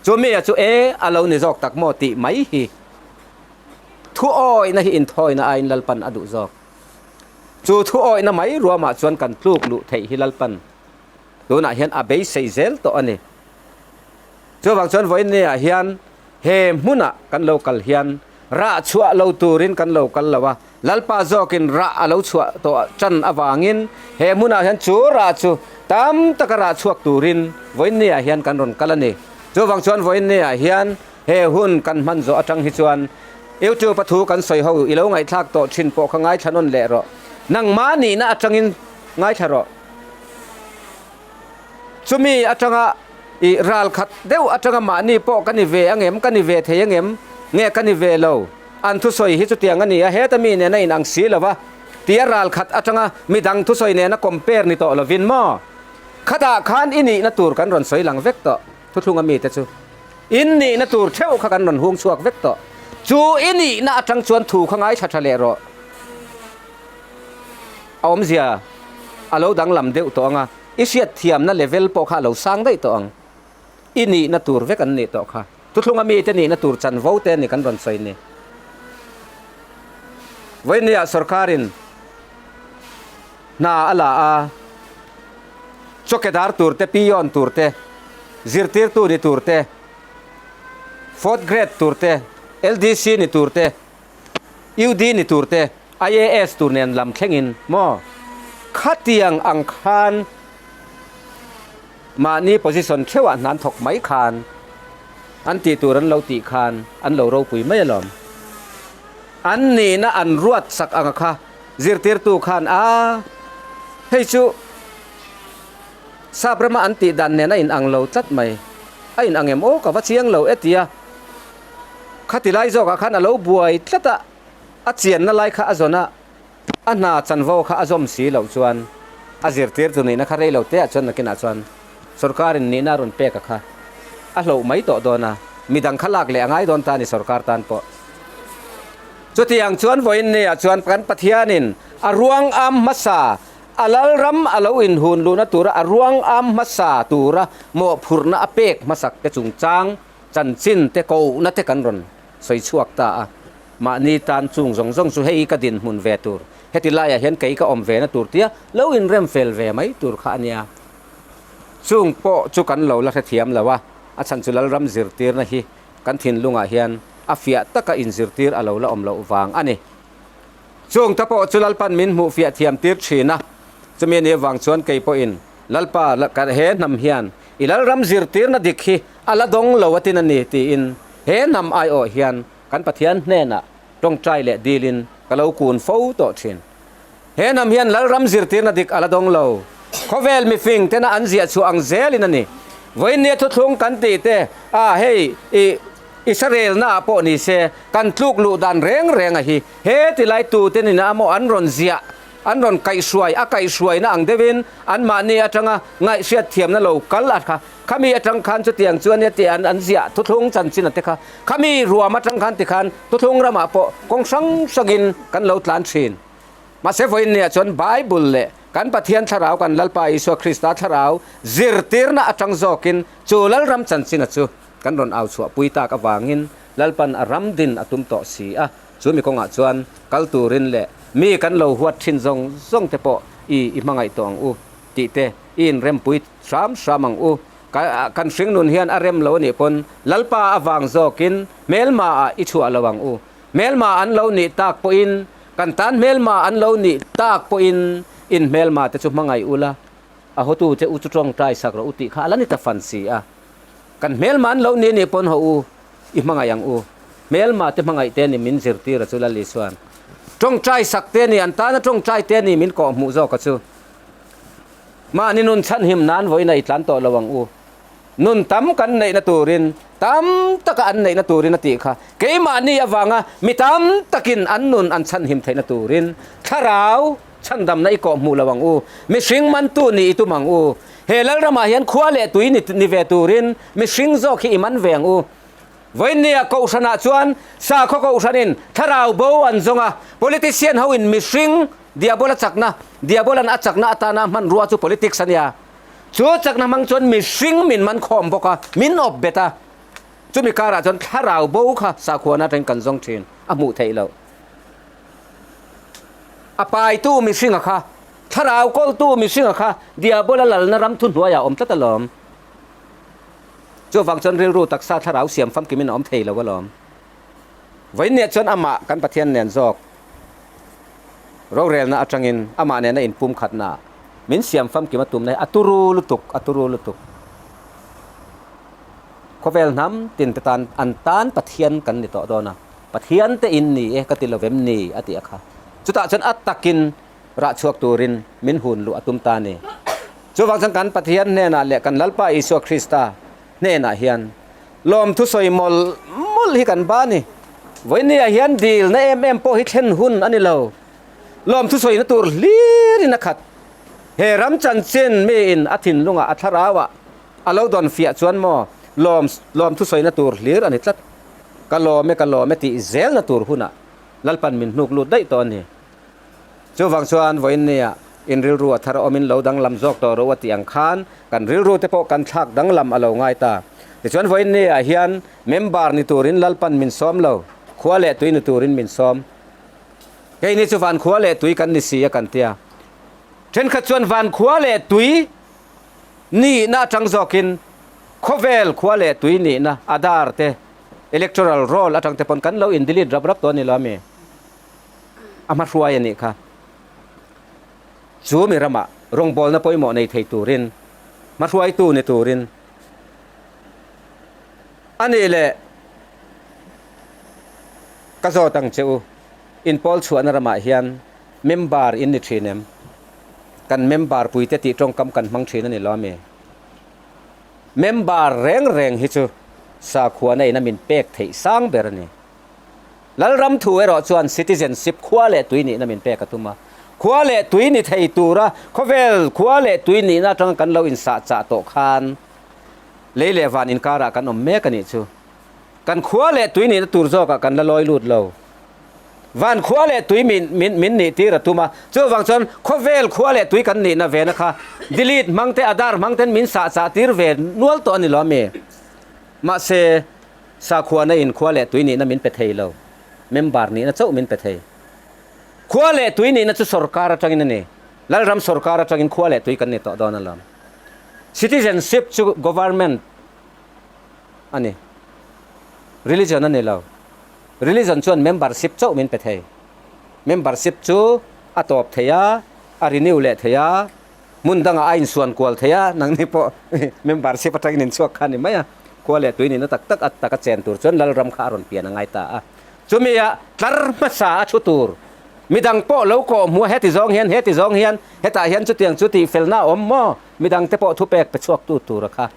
Chu mi a chu e a lo ni zawk tak maw tih mai hi thu awihna hi inthawina aiin Lalpan a duh zawk. Chu thu awihna mai ruamah chuan kan tluk luh theih hi Lalpan tunah hian a beisei zel tawh a ni. Chuvang chuan vawiinniah hian he hmunah kan lo kal hian rah chhuah lo turin kan lo kal lo a, Lalpa zawkin rah a lo chhuah tawh tan avangin he hmunah hian chu rah chu tam taka rah chhuak turin vawiinniah hian kan rawn kal a ni. Chuvang chuan vawiinniah hian he hun kan hman zawh atang hi chuan YouTube a thu kan sawi ho i lo ngaihthlak tawh thin pawh kha ngaithla nawn leh rawh. Nangmah nihna atangin ngaithla rawh. Chumi atanga i ral khat deuh atanga mahni pawh ka ni ve angem, ka ni ve thei angem, nge ka ni ve lo, an thusawi hi chutiang a ni a, heta mi nena inang si lo va, tia ral khat atanga midang thusawi nena compare ni tawh lovin maw? Khatah khan i nihna tur kan rawn sawi lang vek tawh, thuthlunga mite chu. In nihna tur theuh kha kan rawn hung chhuak vek tawh. Chu i nihna atang chuan thu kha ngaithla tha leh rawh. A awmzia a lo danglam deuh tawh ang a, i hriatthiamna level pawh kha a lo sang daih tawh ang. I nihna tur vek an nih tawh kha. Thuthlunga mite nihna tur chanvo te a ni kan rawn sawi ni. Vawinia sorkarin hna a la a, chawkedar tur te, peon tur te, zirtirtu ni tur te, fourth grade tur te, LDC ni tur te, UD ni tur te, IAS tur nen lam thlengin maw? Khatiang ang khan mahni position theuhah hnan thawk mai khan an tih tur an lo tih khan an lo ropui mai alawm. An nihna an ruat sak anga kha zirtirtu khan a hei chu sap rama an tih dan nen a inang lo tlat mai, a inang em aw ka va chiang lo e tia. Khati lai zawkah khan a lo buai tlat a, a chianna lai kha a zawn a, a hna chanvo kha a zawm si loh chuan a zirtirtu nihna kha rei lo teah chuan nakinah chuan sorkarin nihna a rawn pek a kha a hloh mai tawh dawn a, midang kha lak leh a ngai dawn ta a ni sorkar tan pawh. Chutiang chuan vawiin niah chuan kan Pathianin a ruang am hmasa, a lalram a lo inhun luhna tura a ruang am hmasa tura mawhphurhna a pek hmasak te chungchang Chanchin te kohna te kan rawn sawi chhuak ta a, mahni tan chung zawng zawng chu hei ka dinhmun ve tur, heti laiah hian kei ka awm ve na tur tia lo inrem fel ve mai tur kha a nia. Chung pawh chu kan lo la hrethiam lo a, a chhan chu Lalram zirtirna hi kan thinlungah hian a fiah taka inzirtir a lo la awm loh vang a ni. Chung ta pawh chu Lalpan min hmuh fiah thiam tir thin a, chumi anih avang chuan kei pawhin Lalpa he hnam hian i Lalram zirtirna dik hi a la dawng lo a tin a ni tiin he hnam aiawh hian kan Pathian hnenah tawngtai leh dilin ka lo kun fo tawh thin. He hnam hian Lalram zirtirna dik a la dawng lo. Khawvel mifing tena an ziah chhuah ang zelin a ni. Vawiinnia thuthlung kan tih te, a hei i Israelna ah pawh ni se kan tluk luh dan reng reng a hi he ti lai tute nina maw an rawn ziah an rawn kaihhruai a kaihhruaina ang deuhin anmahni atanga ngaihhriat thiamna lo kal a kha Khami atang khan chutiang chuan nia tih an an ziah thuthlung chanchin a te kha. Khami ruam atang khan tikhan thuthlung ramah pawh kawng hrang hrangin kan lo tlan thin. Mahse vawiin nia chuan Bible leh kan Pathian thlarau kan Lalpa Isua Krista thlarau zirtirna atang zawkin chu Lalram chanchina chu kan rawn au chhuah pui tak avangin Lalpan a ram din a tum tawh si a. Chu mi kawngah chuan kal turin leh mi kan lo huat thin zawng zawng te pawh i i hmangaih tawh ang u. Tih te i inrempui hram hram ang u. Ka kan hringnun hian a rem lo anih pawn Lalpa avang zawkin hmelma ah i chhuah lo ang u. Hmelma an lo nih tak pawhin kan tan hmelma an lo nih tak pawhin in hmelma te chu hmangaih ula a hotu che u chu tawngtai sak rawh u tih kha a la ni ta fan si a. Kan hmelma an lo nih anih pawn haw u i hmangaih ang u. Hmelma te hmangaih te ni min zirtir a chu Lal Isuan. Tawngtai sak te ni an tana tawngtai te ni min kawhhmuh zawk a chu. Mahni nun chhanhim nan vawiin a i tlan tawh lo ang u. Nun tam kan neihna turin, tam taka an neihna turin a tih kha. Keimahni avanga mi tam takin an nun an chhanhim theihna turin thlarau chhandamna i kawhhmuh lo ang u. Mihring mantu nih i tum ang u. He Lalramah hian khua leh tui ni ve turin mihring zawk hi i man ve ang u. Vawinia Kohhranah chuan sakhaw Kohhranin thlarau bo an zawng a, politician hoin mihring Diabola chakna, Diabolan a chakna atana hmanrua chu politics a nia. Chu chakna hmang chuan mihring min man khawm bawk a, min awp bet a. Chumi karah chuan thlarau bo kha sakhuana atangin kan zawng thin, a hmuh theih loh. A paitu mihringa kha, thlarau kawltu mihringa kha Diabola lalna ram thuhnuaiah a awm tlat alawm. Chuvang chuan rilru taksa thlarau siam famkimin a awm thei lo alawm. Vawiinniah chuan amah kan Pathian nen zawk rorelna atangin amah nena inpumkhatna min siam famkim a tumna hi a turu lutuk, a turu lutuk. Khawvel hnam tin te tan an tan Pathian kan ni tawh dawn a, Pathian te in ni e ka ti lovem ni a ti a kha. Chutah chuan a takin rah chhuak turin min hun luh a tum ta a ni. Chuvang chuan kan Pathian hnenah leh kan Lalpa Isua Krista hnenah hian lawmthu sawi mawlh mawlh hi kan ba a ni. Vawinia hian dilna em em pawh hi thlen hun a ni lo. Lawmthu sawina tur hlirin a khat. He ram chanchin miin a thinlungah a thlarauah a lo dawn fiah chuan maw lawm lawmthu sawina tur hlir a ni tlat. Ka lawm e ka lawm e tih zelna tur hunah Lalpan min hnuk lut daih tawh a ni. Chuvang chuan vawiinnia in rilru a thar awmin lo danglam zawk tawh ro a tih ang khan kan rilru te pawh kan thlak danglam a lo ngai ta. Tichuan vawiinnia hian member ni turin Lalpan min sawm lo, khua leh tui ni turin min sawm. Keini chu van khua leh tui kan ni si a kan tia. Thenkhat chuan van khua leh tui nihna atang zawkin khawvel khua leh tui nihna Aadhaar te electoral roll atang te pawn kan lo in delete rap rap tawh a ni lo ami? A hmahruai a nih kha. Chu mi ramah rawngbawlna pawimawh nei thei turin, hmahruaitu ni turin a nih leh ka zawt ang che u, inpawl chhuahna ramah hian member in ni thin em? Kan member puite tih tawngkam kan hmang thin a ni lo ami? Member reng reng hi chu sakhuana ina min pek theih sang ber a ni. Lalram thu erawh chuan citizenship khua leh tui nihna min pek a tum a. Khua leh tui ni thei tura khawvel khua leh tui nihna atanga kan lo insahchah tawh khan lei leh van inkarah kan awm mek a nih chu. Kan khua leh tui nihna tur zawkah kan la lawi lut lo. Van khua leh tui min min min nih tir a tum a. Chuvang chuan khawvel khua leh tui kan nihna vena kha delete hmang te Aadhaar hmang ten min sahchah tir ve nual tawh a ni lo ami? Mahse. Sakhuana in khua leh tui nihna min pe thei lo, member nihna chauh min pe thei. Khua leh tui nihna chu sorkar atangin a ni. Lalram sorkar atangin khua leh tui kan ni tawh dawn alawm. Citizenship chu government a ni, religion a ni lo. Religion chuan membership chauh min pe thei. Membership chu a tawp thei a, a renew leh thei a, Hmun dangah a insuan kual thei a, nangni pawh membership atangin inchhuak kha a ni mai a. Khua leh tui nihna tak tak a taka chen tur chuan Lalram kha a rawn pian a ngai ta a. Chumi ah tlar hmasa a thu tur midang pawh lo kawh hmu a, heti zawng hian, heti zawng hian, hetah hian chutiang chu tih felna a awm maw? Midang te pawh thupek pe chhuak tu tur a kha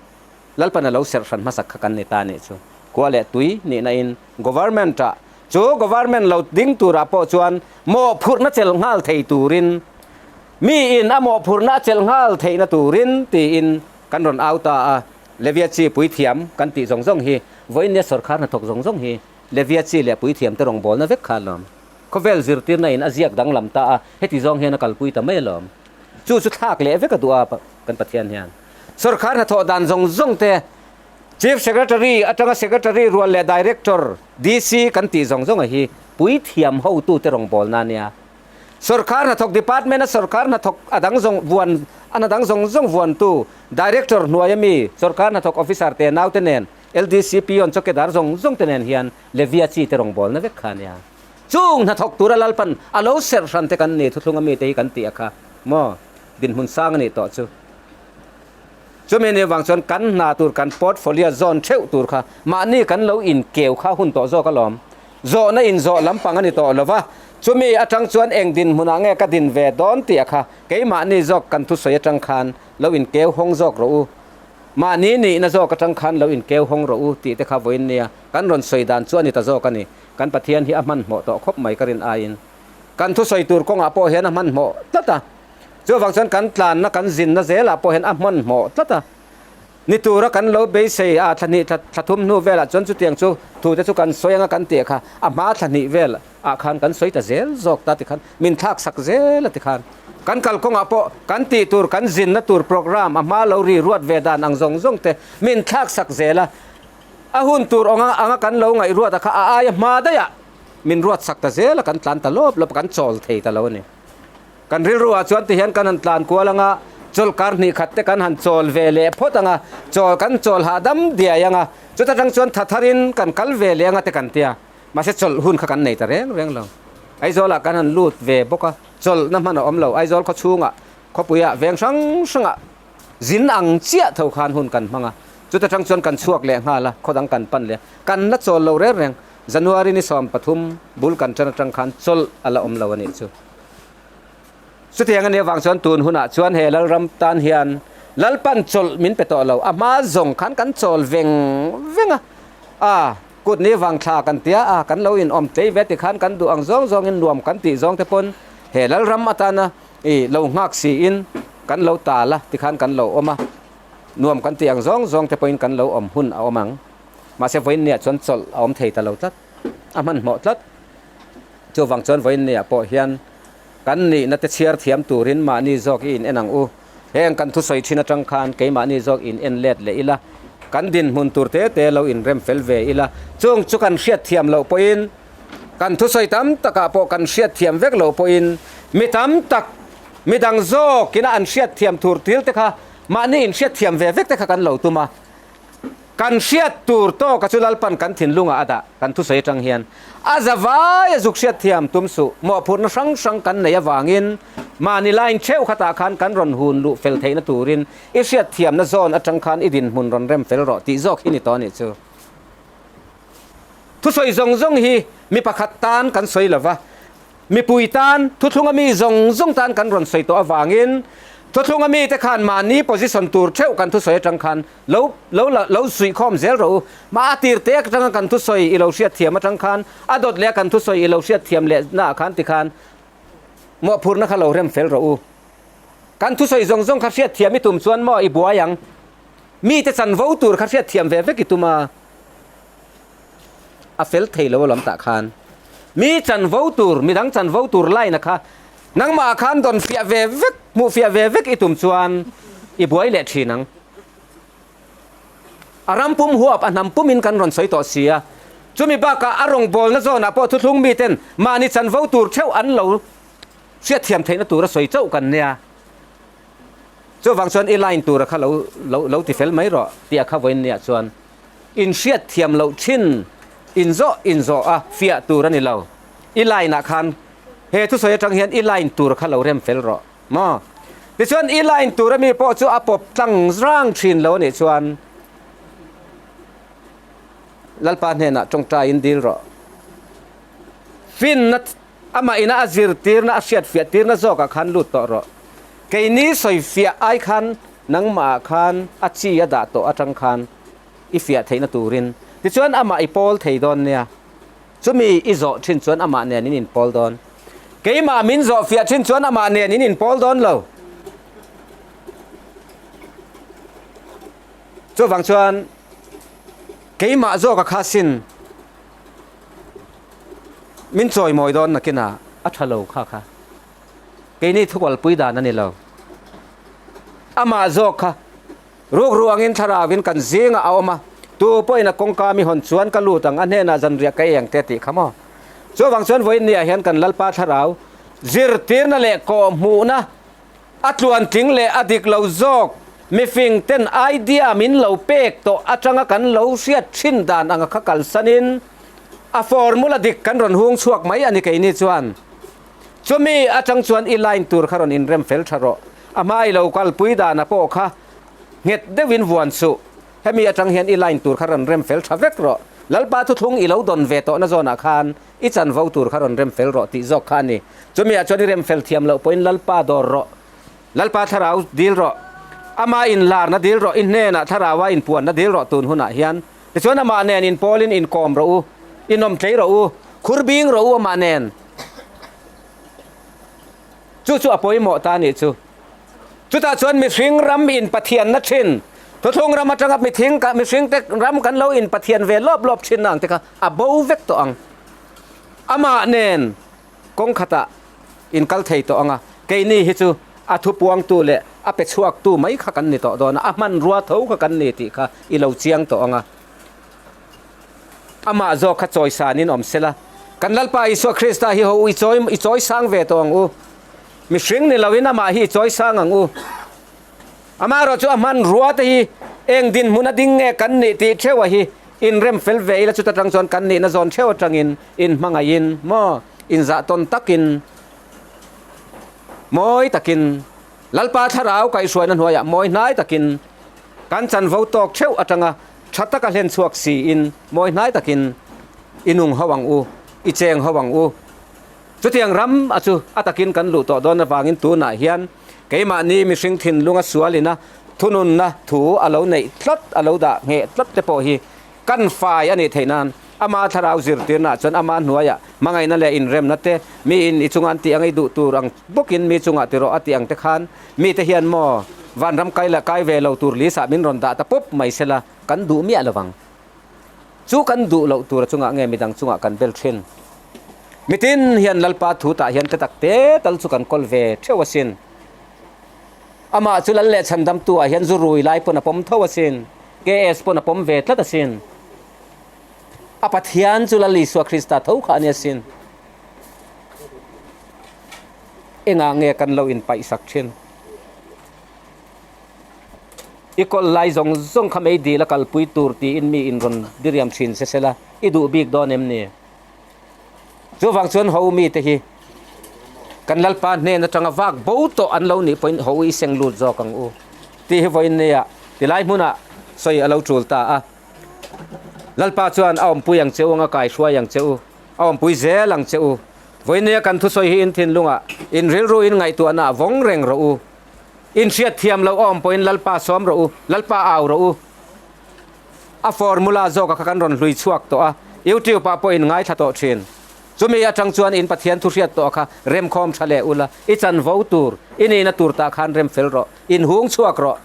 Lalpan a lo serh hran hmasak kha kan ni ta a nih chu. Khua leh tui nihna in government ah chu government lo ding turah pawh chuan mawhphurhna chelh nghal thei turin Mi in a mawhphurhna a chelh nghal theihna turin tiin kan rawn au ta a, Levia chi puithiam kan tih zawng zawng hi vawiinnia sawrkhar hnathawk zawng zawng hi Levia chi leh puithiam te rawngbawlna vek kha alawm. Khawvel zirtirna in a ziak danglam ta a, heti zawng hian a kalpui ta mai alawm. Chu chu thlak leh vek a duh a kan Pathian hian. Sawrkhar hnathawh dan zawng zawng te Chief Secretary atanga Secretary rual leh Director, DC kan tih zawng zawng a hi puithiam hotute rawngbawlna a nia. Sawrkar hnathawk department a sawrkar hnathawk a dang zawng vuan a hna dang zawng zawng vuantu Director hnuaia mi sawrkar hnathawk officer te naute nen LDC peon chawkedar zawng zawng te nen hian Levia chi te rawngbawlna vek kha a nia. Chung hnathawk tura Lalpan a lo serh hran te kan ni thuthlunga mite hi kan tih a kha maw dinhmun sang a nih tawh chu. Chumi ni vang chuan kan hna tur kan portfolio zawn theuh tur kha mahni kan lo inkeu kha hun tawh zawk alawm. Zawhna inzawh lampang a ni tawh lo va, chumi atang chuan eng dinhmunah nge ka din ve dawn tih a kha keimahni zawk kan thusawi atang khan lo inkeu hawng zawk rawh u. Mahni nihna zawk atang khan lo inkeu hawng rawh u tih te kha vawiin nia kan rawn sawi dan chu a ni ta zawk a ni. Kan Pathian hi a hmanhmawh tawh khawp mai ka rin aiin kan thusawi tur kawngah pawh hian a hmanhmawh tlat a. Chuvang chuan kan tlanna kan zinna zelah pawh hian a hmanhmawh tlat a. Ni tura kan lo beisei a, thla hnih thla thum hnu velah chuan chutiang chu thute chu kan sawi anga kan tih kha a hma thla hnih vel ah khan kan sawi ta zel zawk ta tikhan min thlak sak zel a tikhan kan kalkawngah pawh kan tih tur kan zinna tur program a hma lo ri ruat ve dan ang zawng zawng te min thlak sak zel a, a hun tur anga anga kan lo ngaih ruat a kha a aia hma daih ah min ruat sak ta zel a kan tlan ta lawp lawp a kan chawl thei ta lo a ni. Kan rilru ah chuan tihian kan han tlan kual anga, chawlh kar hnih khat te kan han chawl ve leh phawt anga, chawl kan chawl hahdam diai anga, chuta tang chuan tha tharin kan kal ve leh anga te kan tia. Mahse chawlh hun kha kan nei ta reng reng lo. Aizawl ah kan han lut ve bawk a, chawlhna hman a awm lo. Aizawl khaw chhungah, khawpui ah, veng hrang hrangah zin ang chiah tho khan hun kan hmang a, chuta tang chuan kan chhuak leh nghal a, khaw dang kan pan leh a, kan la chawl lo reng reng. January ni 13 bul kan tan atang khan chawlh a la awm lo a nih chu. Chutiang a nih avang chuan tun hunah chuan he Lalram tan hian Lalpan chawlh min pe tawh lo. A hma zawng khan kan chawl veng veng a, a kut ni vang thla kan tia a, kan lo inawm tlei ve tikhan kan duh ang zawng zawngin nuam kan tih zawng te pawn he Lalram atana i lo nghak siin kan lo tal a tikhan kan lo awm a, nuam kan tih ang zawng zawng te pawhin kan lo awm hun a awm ang. Mahse vawiin niah chuan chawlh a awm thei ta lo tlat, a hmanhmawh tlat. Chuvang chuan vawiin niah pawh hian kan nihna te chhiar thiam turin mahni zawk i in en ang u. Heng kan thusawi thin atang khan keimahni zawk in en let leh ila, kan dinhmun tur te te lo inrem fel ve ila, chung chu kan hriat thiam loh pawhin, kan thusawi tam takah pawh kan hriat thiam vek loh pawhin mi tam tak, mi dang zawkina an hriat thiam tur thil te kha mahni inhriat thiam ve vek te kha kan lo tum a. Kan hriat tur tawka chu Lalpan kan thinlungah a dah, kan thusawi atang hian a za vai a zuk hriat thiam tum suh, mawhphurhna hrang hrang kan neih avangin mahni line theuh khatah khan kan rawn hun luh fel theihna turin i hriat thiamna zawn atang khan i dinhmun rawn rem fel rawh tih zawk hi ni tawh a nih chu. Thusawi zawng zawng hi mi pakhat tan kan sawi lova, Mipui tan, thuthlunga mi zawng zawng tan kan rawn sawi tawh avangin thuthlunga mite khan mahni position tur theuh kan thusawi atang khan lo lo lo suihkhawm zel rawh u. Mah a tir te atanga kan thusawi i lo hriatthiam atang khan a dawt leh a kan thusawi i lo hriatthiam leh naah khan tikhan mawhphurhna kha lo rem fel rawh u. Kan thusawi zawng zawng kha hriatthiam i tum chuan maw i buai ang. Mite chanvo tur kha hriatthiam ve vek i tum a. A fel thei lo alawm tah khan. Mi chanvo tur, midang chanvo tur line a kha nangmah ah khan dawn fiah ve vek, hmuh fiah ve vek i tum chuan i buai leh thin ang. A ram pum huap, a hnam pumin kan rawn sawi tawh si a. Chumi bakah a rawngbawlna zawnah pawh thuthlung miten mahni chanvo tur theuh an lo hriatthiam theihna tura sawi chauh kan nia. Chuvang chuan i line tura kha lo lo lo ti fel mai rawh tih a kha vawiin nia chuan in hriat thiam loh thin in zawh in zawh a fiah tur a ni lo. I line ah khan he thusawi atang hian i line tur kha lo rem fel rawh maw? Tichuan i line tur ami pawh chu a pawp tlang rang thin lo a nih chuan Lalpa hnenah tawngtaiin dil rawh. Finna Amah ina a zirtirna, a hriatfiah tirna zawkah khan lut tawh rawh. Keini sawifiah ai khan nangmahah khan a chi a dah tawh atang khan i fiah theihna turin tichuan amah i pawl thei dawn nia. Chumi i zawh thin chuan amah nen in inpawl dawn. Keimah min zawh fiah thin chuan amah nen in inpawl dawn lo. Chuvang chuan keimah zawka kha sin. Min chawimawi dawn nakinah a tha lo kha kha. Keini thukualpui dan a ni lo. Amah zawk kha rukru angin thlarauin kan zingah a awm a, tu pawhin a kawngka mi hawn chuan ka lut ang, a hnenah zanriah ka ei ang te tih kha maw. Chuvang chuan vawiin niah hian kan Lalpa thlarau zirtirna leh kawhhmuhna a tluantling leh a dik lo zawk mifing ten idea min lo pek tawh atanga kan lo hriat thin dan anga kha kalsanin a formula dik kan rawn hung chhuak mai a ni keini chuan chumi atang chuan i line tur kha rawn inrem fel tha rawh a hma i lo kalpui dana pawh kha nghet deuhin vuan suh hemi atang hian i line tur kha rawn rem fel tha vek rawh Lalpa thuthlung i lo dawn ve tawhna zawnah khan I chanvo tur kha rawn rem fel rawh tih zawk kha a ni. Chumi ah chuan i rem fel thiam loh pawhin Lalpa dawr rawh. Lalpa thlarau dil rawh. Ama inlarna dil rawh. I hnenah thlaraua inpuanna dil rawh tun hunah hian. Tichuan amah nen inpawlin inkawm rawh u. Inawmtlei rawh u. Khur bing rawh u amah nen. Chu chu a pawimawh ta a nih chu. Chutah chuan mihring ram in Pathianna thin. Thuthlung ram atanga mithing ka mihring te ram kan lo in Pathian ve lawp lawp thin na ang te kha a bo vek tawh ang. Amah nen kawng khatah in kal thei tawh ang a, keini hi chu a thupuangtu leh a pe chhuaktu mai kha kan ni tawh dawn a, a hmanrua tho kha kan ni tih kha i lo chiang tawh ang a. Amah zawk kha chawisanin awm sela, kan Lalpa Isua Krista hi ho u i chawi i chawisang ve tawh ang u. Mihring ni loin amah hi i chawisang ang u. Amaherawh chu a hmanrua te hi eng dinhmun a ding nge kan nih tih theuha hi inrem fel ve ila chuta tang chuan kan nihna zawn theuh atangin inhmangaihin maw inzah tawn takin mawi takin Lalpa thlarau kaihhruaina hnuaiah mawi hnai takin kan chanvo tawk theuh atanga tha taka hlen chhuak siin mawi hnai takin i nung ho ang u, i cheng ho ang u. Chutiang ram a chu a takin kan luh tawh dawn avangin tunah hian keimahni mihring thinlunga sualina thununna thu a lo neih tlat, a lo dah ngheh tlat te pawh hi kan fai a nih theih nan ama thlarau zirtirnaah chuan ama hnuaiah hmangaihna leh inremna te miin i chunga an tih ang ei duh tur ang bawkin mi chungah ti rawh a tih ang te khan mite hian maw vanram kai leh kai ve lo tur list ah min rawn dah ta pawp mai sela kan duh miah lovang. Chu kan duh loh tura chungah nge midang chungah kan bel thin? Mitin hian Lalpa thu tah hian te tak te tal chu kan kawl ve theuh asin. Amah chu lal leh chhandamtu ah hian zu rui lai pawn a pawm tho asin. KS pawn a pawm ve tlat asin. A Pathian chu Lal Isua Krista tho kha a ni asin. Engah nge kan lo inpaihsak thin? I kawl lai zawng zawng kha mei dil a kalpui tur tiin mi in rawn diriam thin se sela i duh bik dawn em ni? Chuvang chuan ho mite hi kan Lalpa hnen atanga vak bo tawh an lo nih pawhin ho i seng lut zawk ang u tih hi vawiin nia tilai hmunah sawi a lo tul ta a. Lalpa chuan a awmpui ang che u ang a kaihruai ang che u, a awmpui zel ang che u. Vawiin nia kan thusawi hi in thinlungah in rilru in ngaihtuahna ah vawng reng rawh u. Inhriat thiam loh awm pawhin Lalpa sawm rawh u, Lalpa au rawh u. A formula zawka kha kan rawn hlui chhuak tawh a, YouTube ah pawh in ngaithla tawh thin. Chumi atang chuan in Pathian thu hriat tawh kha remkhawm tha leh ula, i chanvo tur, i nihna tur tah khan rem fel rawh, in hung chhuak rawh.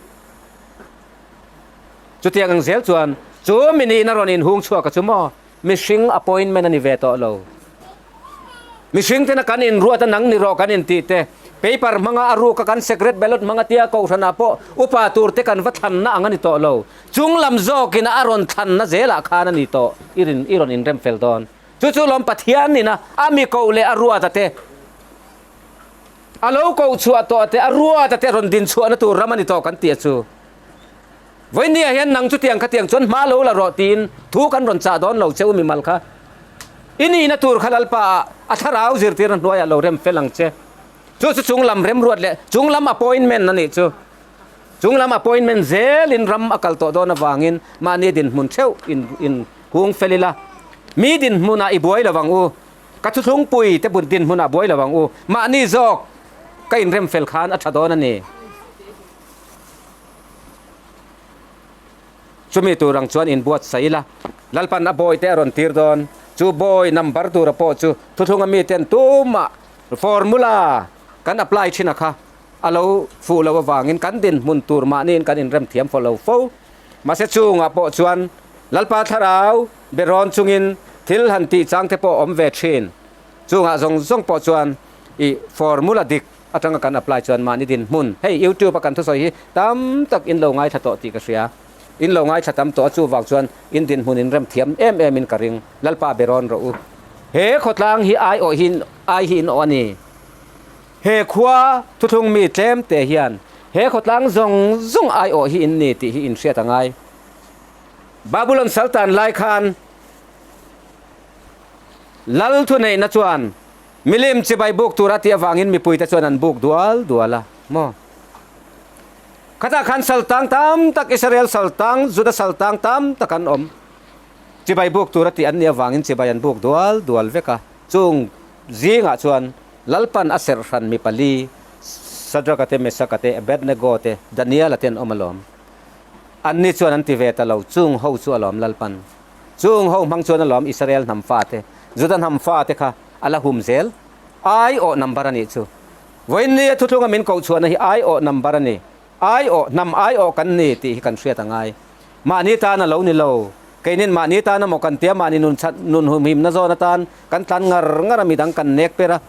Chutiang ang zel chuan chu mi nihna rawn in hung chhuak a chu maw? Mihring appointment a ni ve tawh lo. Mihring tena kan inruat a nang ni rawh kan intih te, paper hmanga a ruka kan secret ballot hmanga tia kohhranah pawh upa tur te kan va thlanna ang a ni tawh lo. Chung lam zawkin a rawn thlanna zelah khan a ni tawh i rin i rawn inrem fel dawn. Chu chu lawm Pathian ina a mi koh leh a ruata te, a lo koh chhuah tawh te, a ruata te rawn din chhuahna tur ram a ni tawh kan tih a chu. Vawinia hian nang chutiang khatiang chuan hma lo la rawh tiin thu kan rawn chah dawn lo che u mimal kha. I nihna tur kha Lalpa ah a thlarau zirtirna hnuaiah lo rem fel ang che. Chu chu chunglam remruat leh chunglam appointment a nih chu. Chunglam appointment zelin ram a kal tawh dawn avangin mahni dinhmun theuh in in hung fel ila. Mi dinhmunah i buai lo ang u. Ka thuthlungpui te bun dinhmunah buai lo ang u. Mahni zawk ka inrem fel khan a tha dawn a ni. Chumi tur ang chuan inbuatsaih ila, Lalpan a bawi te a rawn tir dawn. Chu bawi number tura pawh chu thuthlunga miten tumah formula kan apply thin a kha a lo fuh lo avangin kan dinhmun tur mahniin kan inrem thiam fo lo fo. Mahse chungah pawh chuan Lalpa thlarau be rawn chungin thil han tih chang te pawh awm ve thin. Chungah zawng zawng pawh chuan i formula dik atanga kan apply chuan mahni dinhmun hei youtube a kan thusawi hi tam tak in lo ngaithla tawh tih ka hria in lo ngaithla tam tawh a chuvang chuan in dinhmun in rem thiam em em in ka ring Lalpa be rawn rawh u he khawtlang hi ai awh hi ai hi in awh a ni he khua thuthlung mi tlem te hian he khawtlang zawng zawng ai awh hi in ni tih hi in hriat a ngai Babulon saltan lai khan Lal thuneihna chuan Milim chibai buk tur a tih avangin mipuite chuan an buk dual dual a maw? Khatah khan saltang tam tak, Israel saltang, Juda saltang tam tak an awm. Chibai buk tur a tih an nih avangin chibai an buk dual dual vek a. Chung zingah chuan Lalpan a serh hran mi pali, Shadrach-a te, Meshach-a te, Abednego te, Daniel-a te an awm alawm. Anni chuan an ti ve ta lo, chung ho chu alawm Lalpan. Chung ho hmang chuan alawm Israel hnam fate, Juda hnam fate kha a la hum zel. Aiawh number a nih chu. Vawiin nia thuthlunga min koh chhuahna hi aiawh number a ni. Aiawh, hnam aiawh kan ni tih hi kan hriat a ngai. Mahni tan a lo ni lo. Keinin mahni tan emaw kan tia mahni nun chhan, nun humhimna zawn atan kan tlan ngar ngar a midang kan nek per a.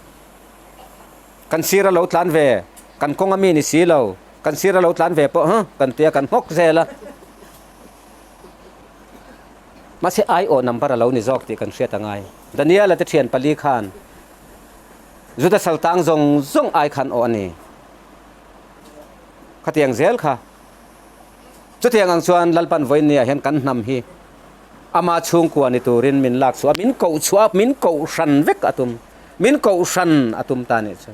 Kan sir a lo tlan ve, kan kawng a mi ni si lo, kan sir a lo tlan ve pawh huh kan tia kan nghawk zel a. Mahse aiawh number a lo ni zawk tih kan hriat a ngai. Daniel-a te thian pali khan Juda saltang zawng zawng ai khan awh a ni. Khatiang zel kha. Chutiang ang chuan Lalpan vawinia hian kan hnam hi ama chhungkua ni turin min lak chhuah a, min koh chhuah a, min koh hran vek a tum. Min koh hran a tum ta nih chu.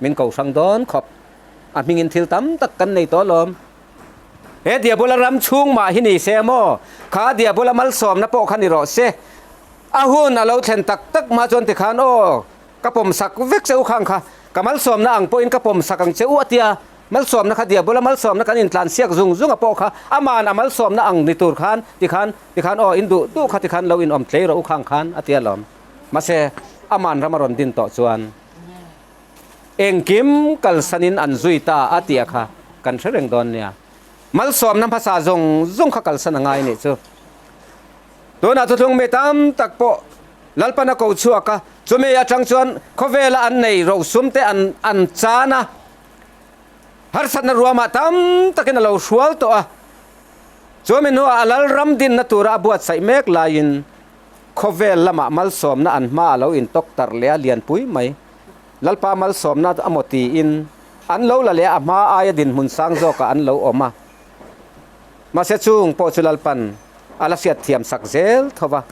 Min koh hrang dawn khawp. A hmingin thil tam tak kan nei tawh alawm. He Diabola ram chhung mah hi ni se maw? Kha Diabola malsawmna pawh kha ni rawh se. A hun a lo thlen tak tak mah chuan tikhan aw, ka pawm sak vek che u khang kha, ka malsawmna ang pawhin ka pawm sak ang che u a tia, malsawmna kha Diabola malsawmna kan intlan siak zung zung a pawh kha aman a malsawmna ang ni tur khan tikhan tikhan aw in duh duh kha tikhan lo inawm tlei rawh u khang khan a tia lawm. Mahse, aman ram a rawn din tawh chuan engkim kalsanin an zui ta a tia kha kan hre reng dawn nia. Malsawmna hmasa zawng zawng kha kalsan a ngai nih chu. Tunah thuthlung mi tam tak pawh Lalpan a ko chhuak a, chumi atang chuan khawvela an nei rosum te an an chan a, harsatna ruamah tam takin a lo hrual tawh a. Chumi hnuah a Lalram dinna tura a buatsaih mek laiin khawvel lamah malsawmna an hma a lo intawk tarh leh a lianpui mai. Lalpa malsawmna a maw tiin an lo la leh a, a hma aia dinhmun sang zawkah an lo awm a. Mahse chung pawh chu Lalpan a la hriat thiam sak zel tho va.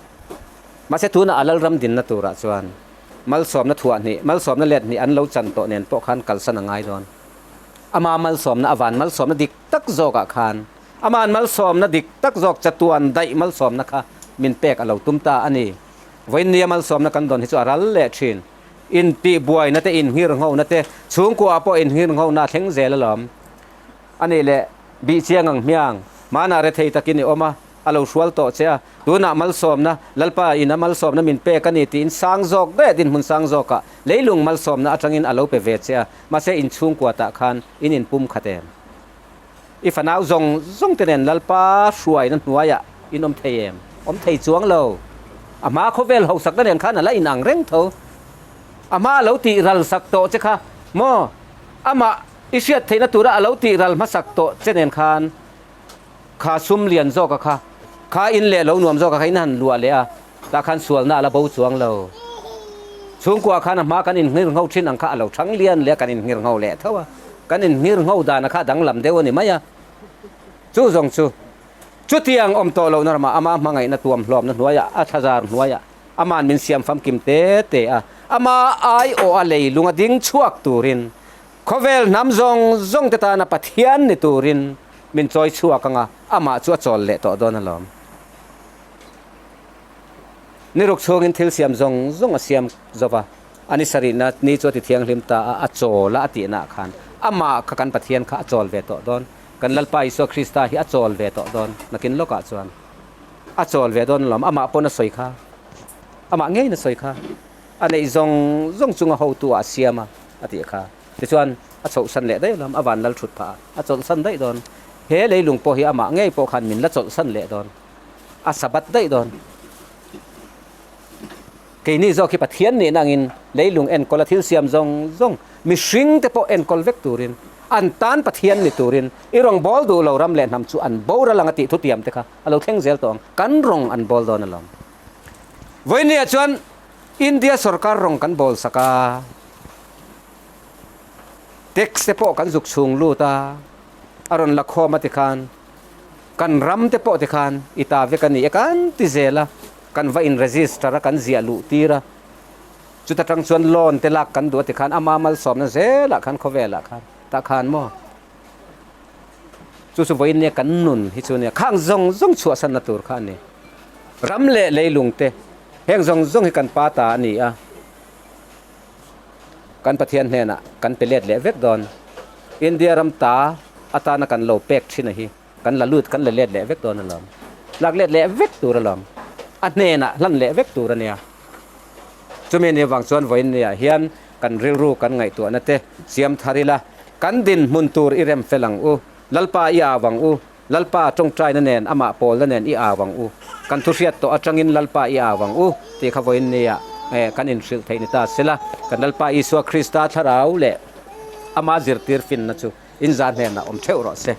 Mahse tunah a Lalram dinna turah chuan malsawmna thuah hnih, malsawmna let hnih an lo chan tawh nen pawh khan kalsan a ngai dawn. Ama malsawmna a van malsawmna dik tak zawkah khan Ama'n malsawmna dik tak zawk chatuan daih malsawmna kha min pek a lo tum ta a ni. Vawiinnia malsawmna kan dawn hi chu a ral leh thin. Intihbuaina te, inngirnghona te, chhungkuaah pawh inngirnghona a thleng zel alawm. A nih leh, bih chiang ang hmiang, hmanah rethei takin i awm a, a lo hrual tawh che a, tunah malsawmna, Lalpa ina malsawmna min pek a ni tiin sang zawk daih dinhmun sang zawkah leilung malsawmna atangin a lo pe ve che a, mahse inchhungkua tah khan in inpum khat em? I fanau zawng zawng te nen Lalpa hruaina hnuaiah in awm thei em? Awm thei chuang lo. A hma khawvel hosakna nen khan a la inang reng tho. A hma a lo tih ral sak tawh che kha maw? Amah i hriat theihna tura a lo tih ral hmasak tawh che nen khan kha sum lian zawka kha, kha in leh lo nuam zawka kha in han luah leh a, tah khan sualna a la bo chuang lo. Chhungkua khan a hma kan inngirngho thin ang kha a lo thang lian leh a, kan inngirngho leh tho a, kan inngirngho dana kha a danglam deuh a ni mai a. Chu zawng chu chutiang awm tawh lohna ramah ama hmangaihna tuam hlawmna hnuaiah a thlazar hnuaiah Ama'n min siam famkim te te a, ama aiawh a leilung a ding chhuak turin, khawvel hnam zawng zawng te tana Pathian ni turin min chawi chhuak ang a, amah chu a chawl leh tawh dawn alawm. Ni ruk chhungin thil siam zawng zawng a siam zo va, a ni sarihna ni chu a ti thianghlim ta a, a chawl a a tihnaah khan amah kha kan Pathian kha a chawl ve tawh dawn, kan Lalpa Isua Krista hi a chawl ve tawh dawn, nakin lawkah chuan. A chawl ve dawn alawm, amah pawn a sawi kha, amah ngeiin a sawi kha, a neih zawng zawng chunga hotu ah a siam a, a tih kha. Tichuan, a chawlhsan leh daih alawm, a van lal thut phah a, a chawlhsan daih dawn. He leilung pawh hi amah ngei pawh khan min la chawlhsan leh dawn, a sabat daih dawn. Keini zawk hi Pathian nihna angin leilung enkawl a thil siam zawng zawng, mihring te pawh enkawl vek turin, an tan Pathian ni turin i rawn bawl duh lo ram leh hnam chu an boral ang a tih thutiam te kha a lo thleng zel tawh ang, kan rawng an bawl dawn alawm. Vawinia chuan India sorkar rawng kan bawl sak a, tax te pawh kan zuk chhung lut a, a rawn la khawm a tikhan kan ram te pawh tikhan i ta vek a ni e kan ti zel a. Kan va in register a, kan ziah luh tir a, chuta tang chuan loan te lak kan duh a tikhan ama malsawmna zelah khan khawvelah khan tah khan maw chu chu vawiin nia kan nun hi chu nia khang zawng zawng chhuahsanna tur kha a ni. Ram leh leilung te heng zawng zawng hi kan pa ta a ni a, kan Pathian hnenah kan pe let leh vek dawn. India ram ta atana kan lo pek thin a hi. Kan la lut, kan la let leh vek dawn alawm. Lak let leh vek tur alawm. A hnenah hlan leh vek tur a nia. Chumi ni avang chuan vawiin niah hian kan rilru kan ngaihtuahna te siam thar ila, kan dinhmun tur i rem fel ang u. Lalpa i au ang u, Lalpa tawngtaina nen amah pawlna nen i au ang u, kan thu hriat tawh atangin Lalpa i au ang u tih kha vawiin nia kan inhrilh theih ni ta sela, kan Lalpa Isua Krista thlarau leh ama zirtir finna chu inzah hnenah awm theuh rawh se.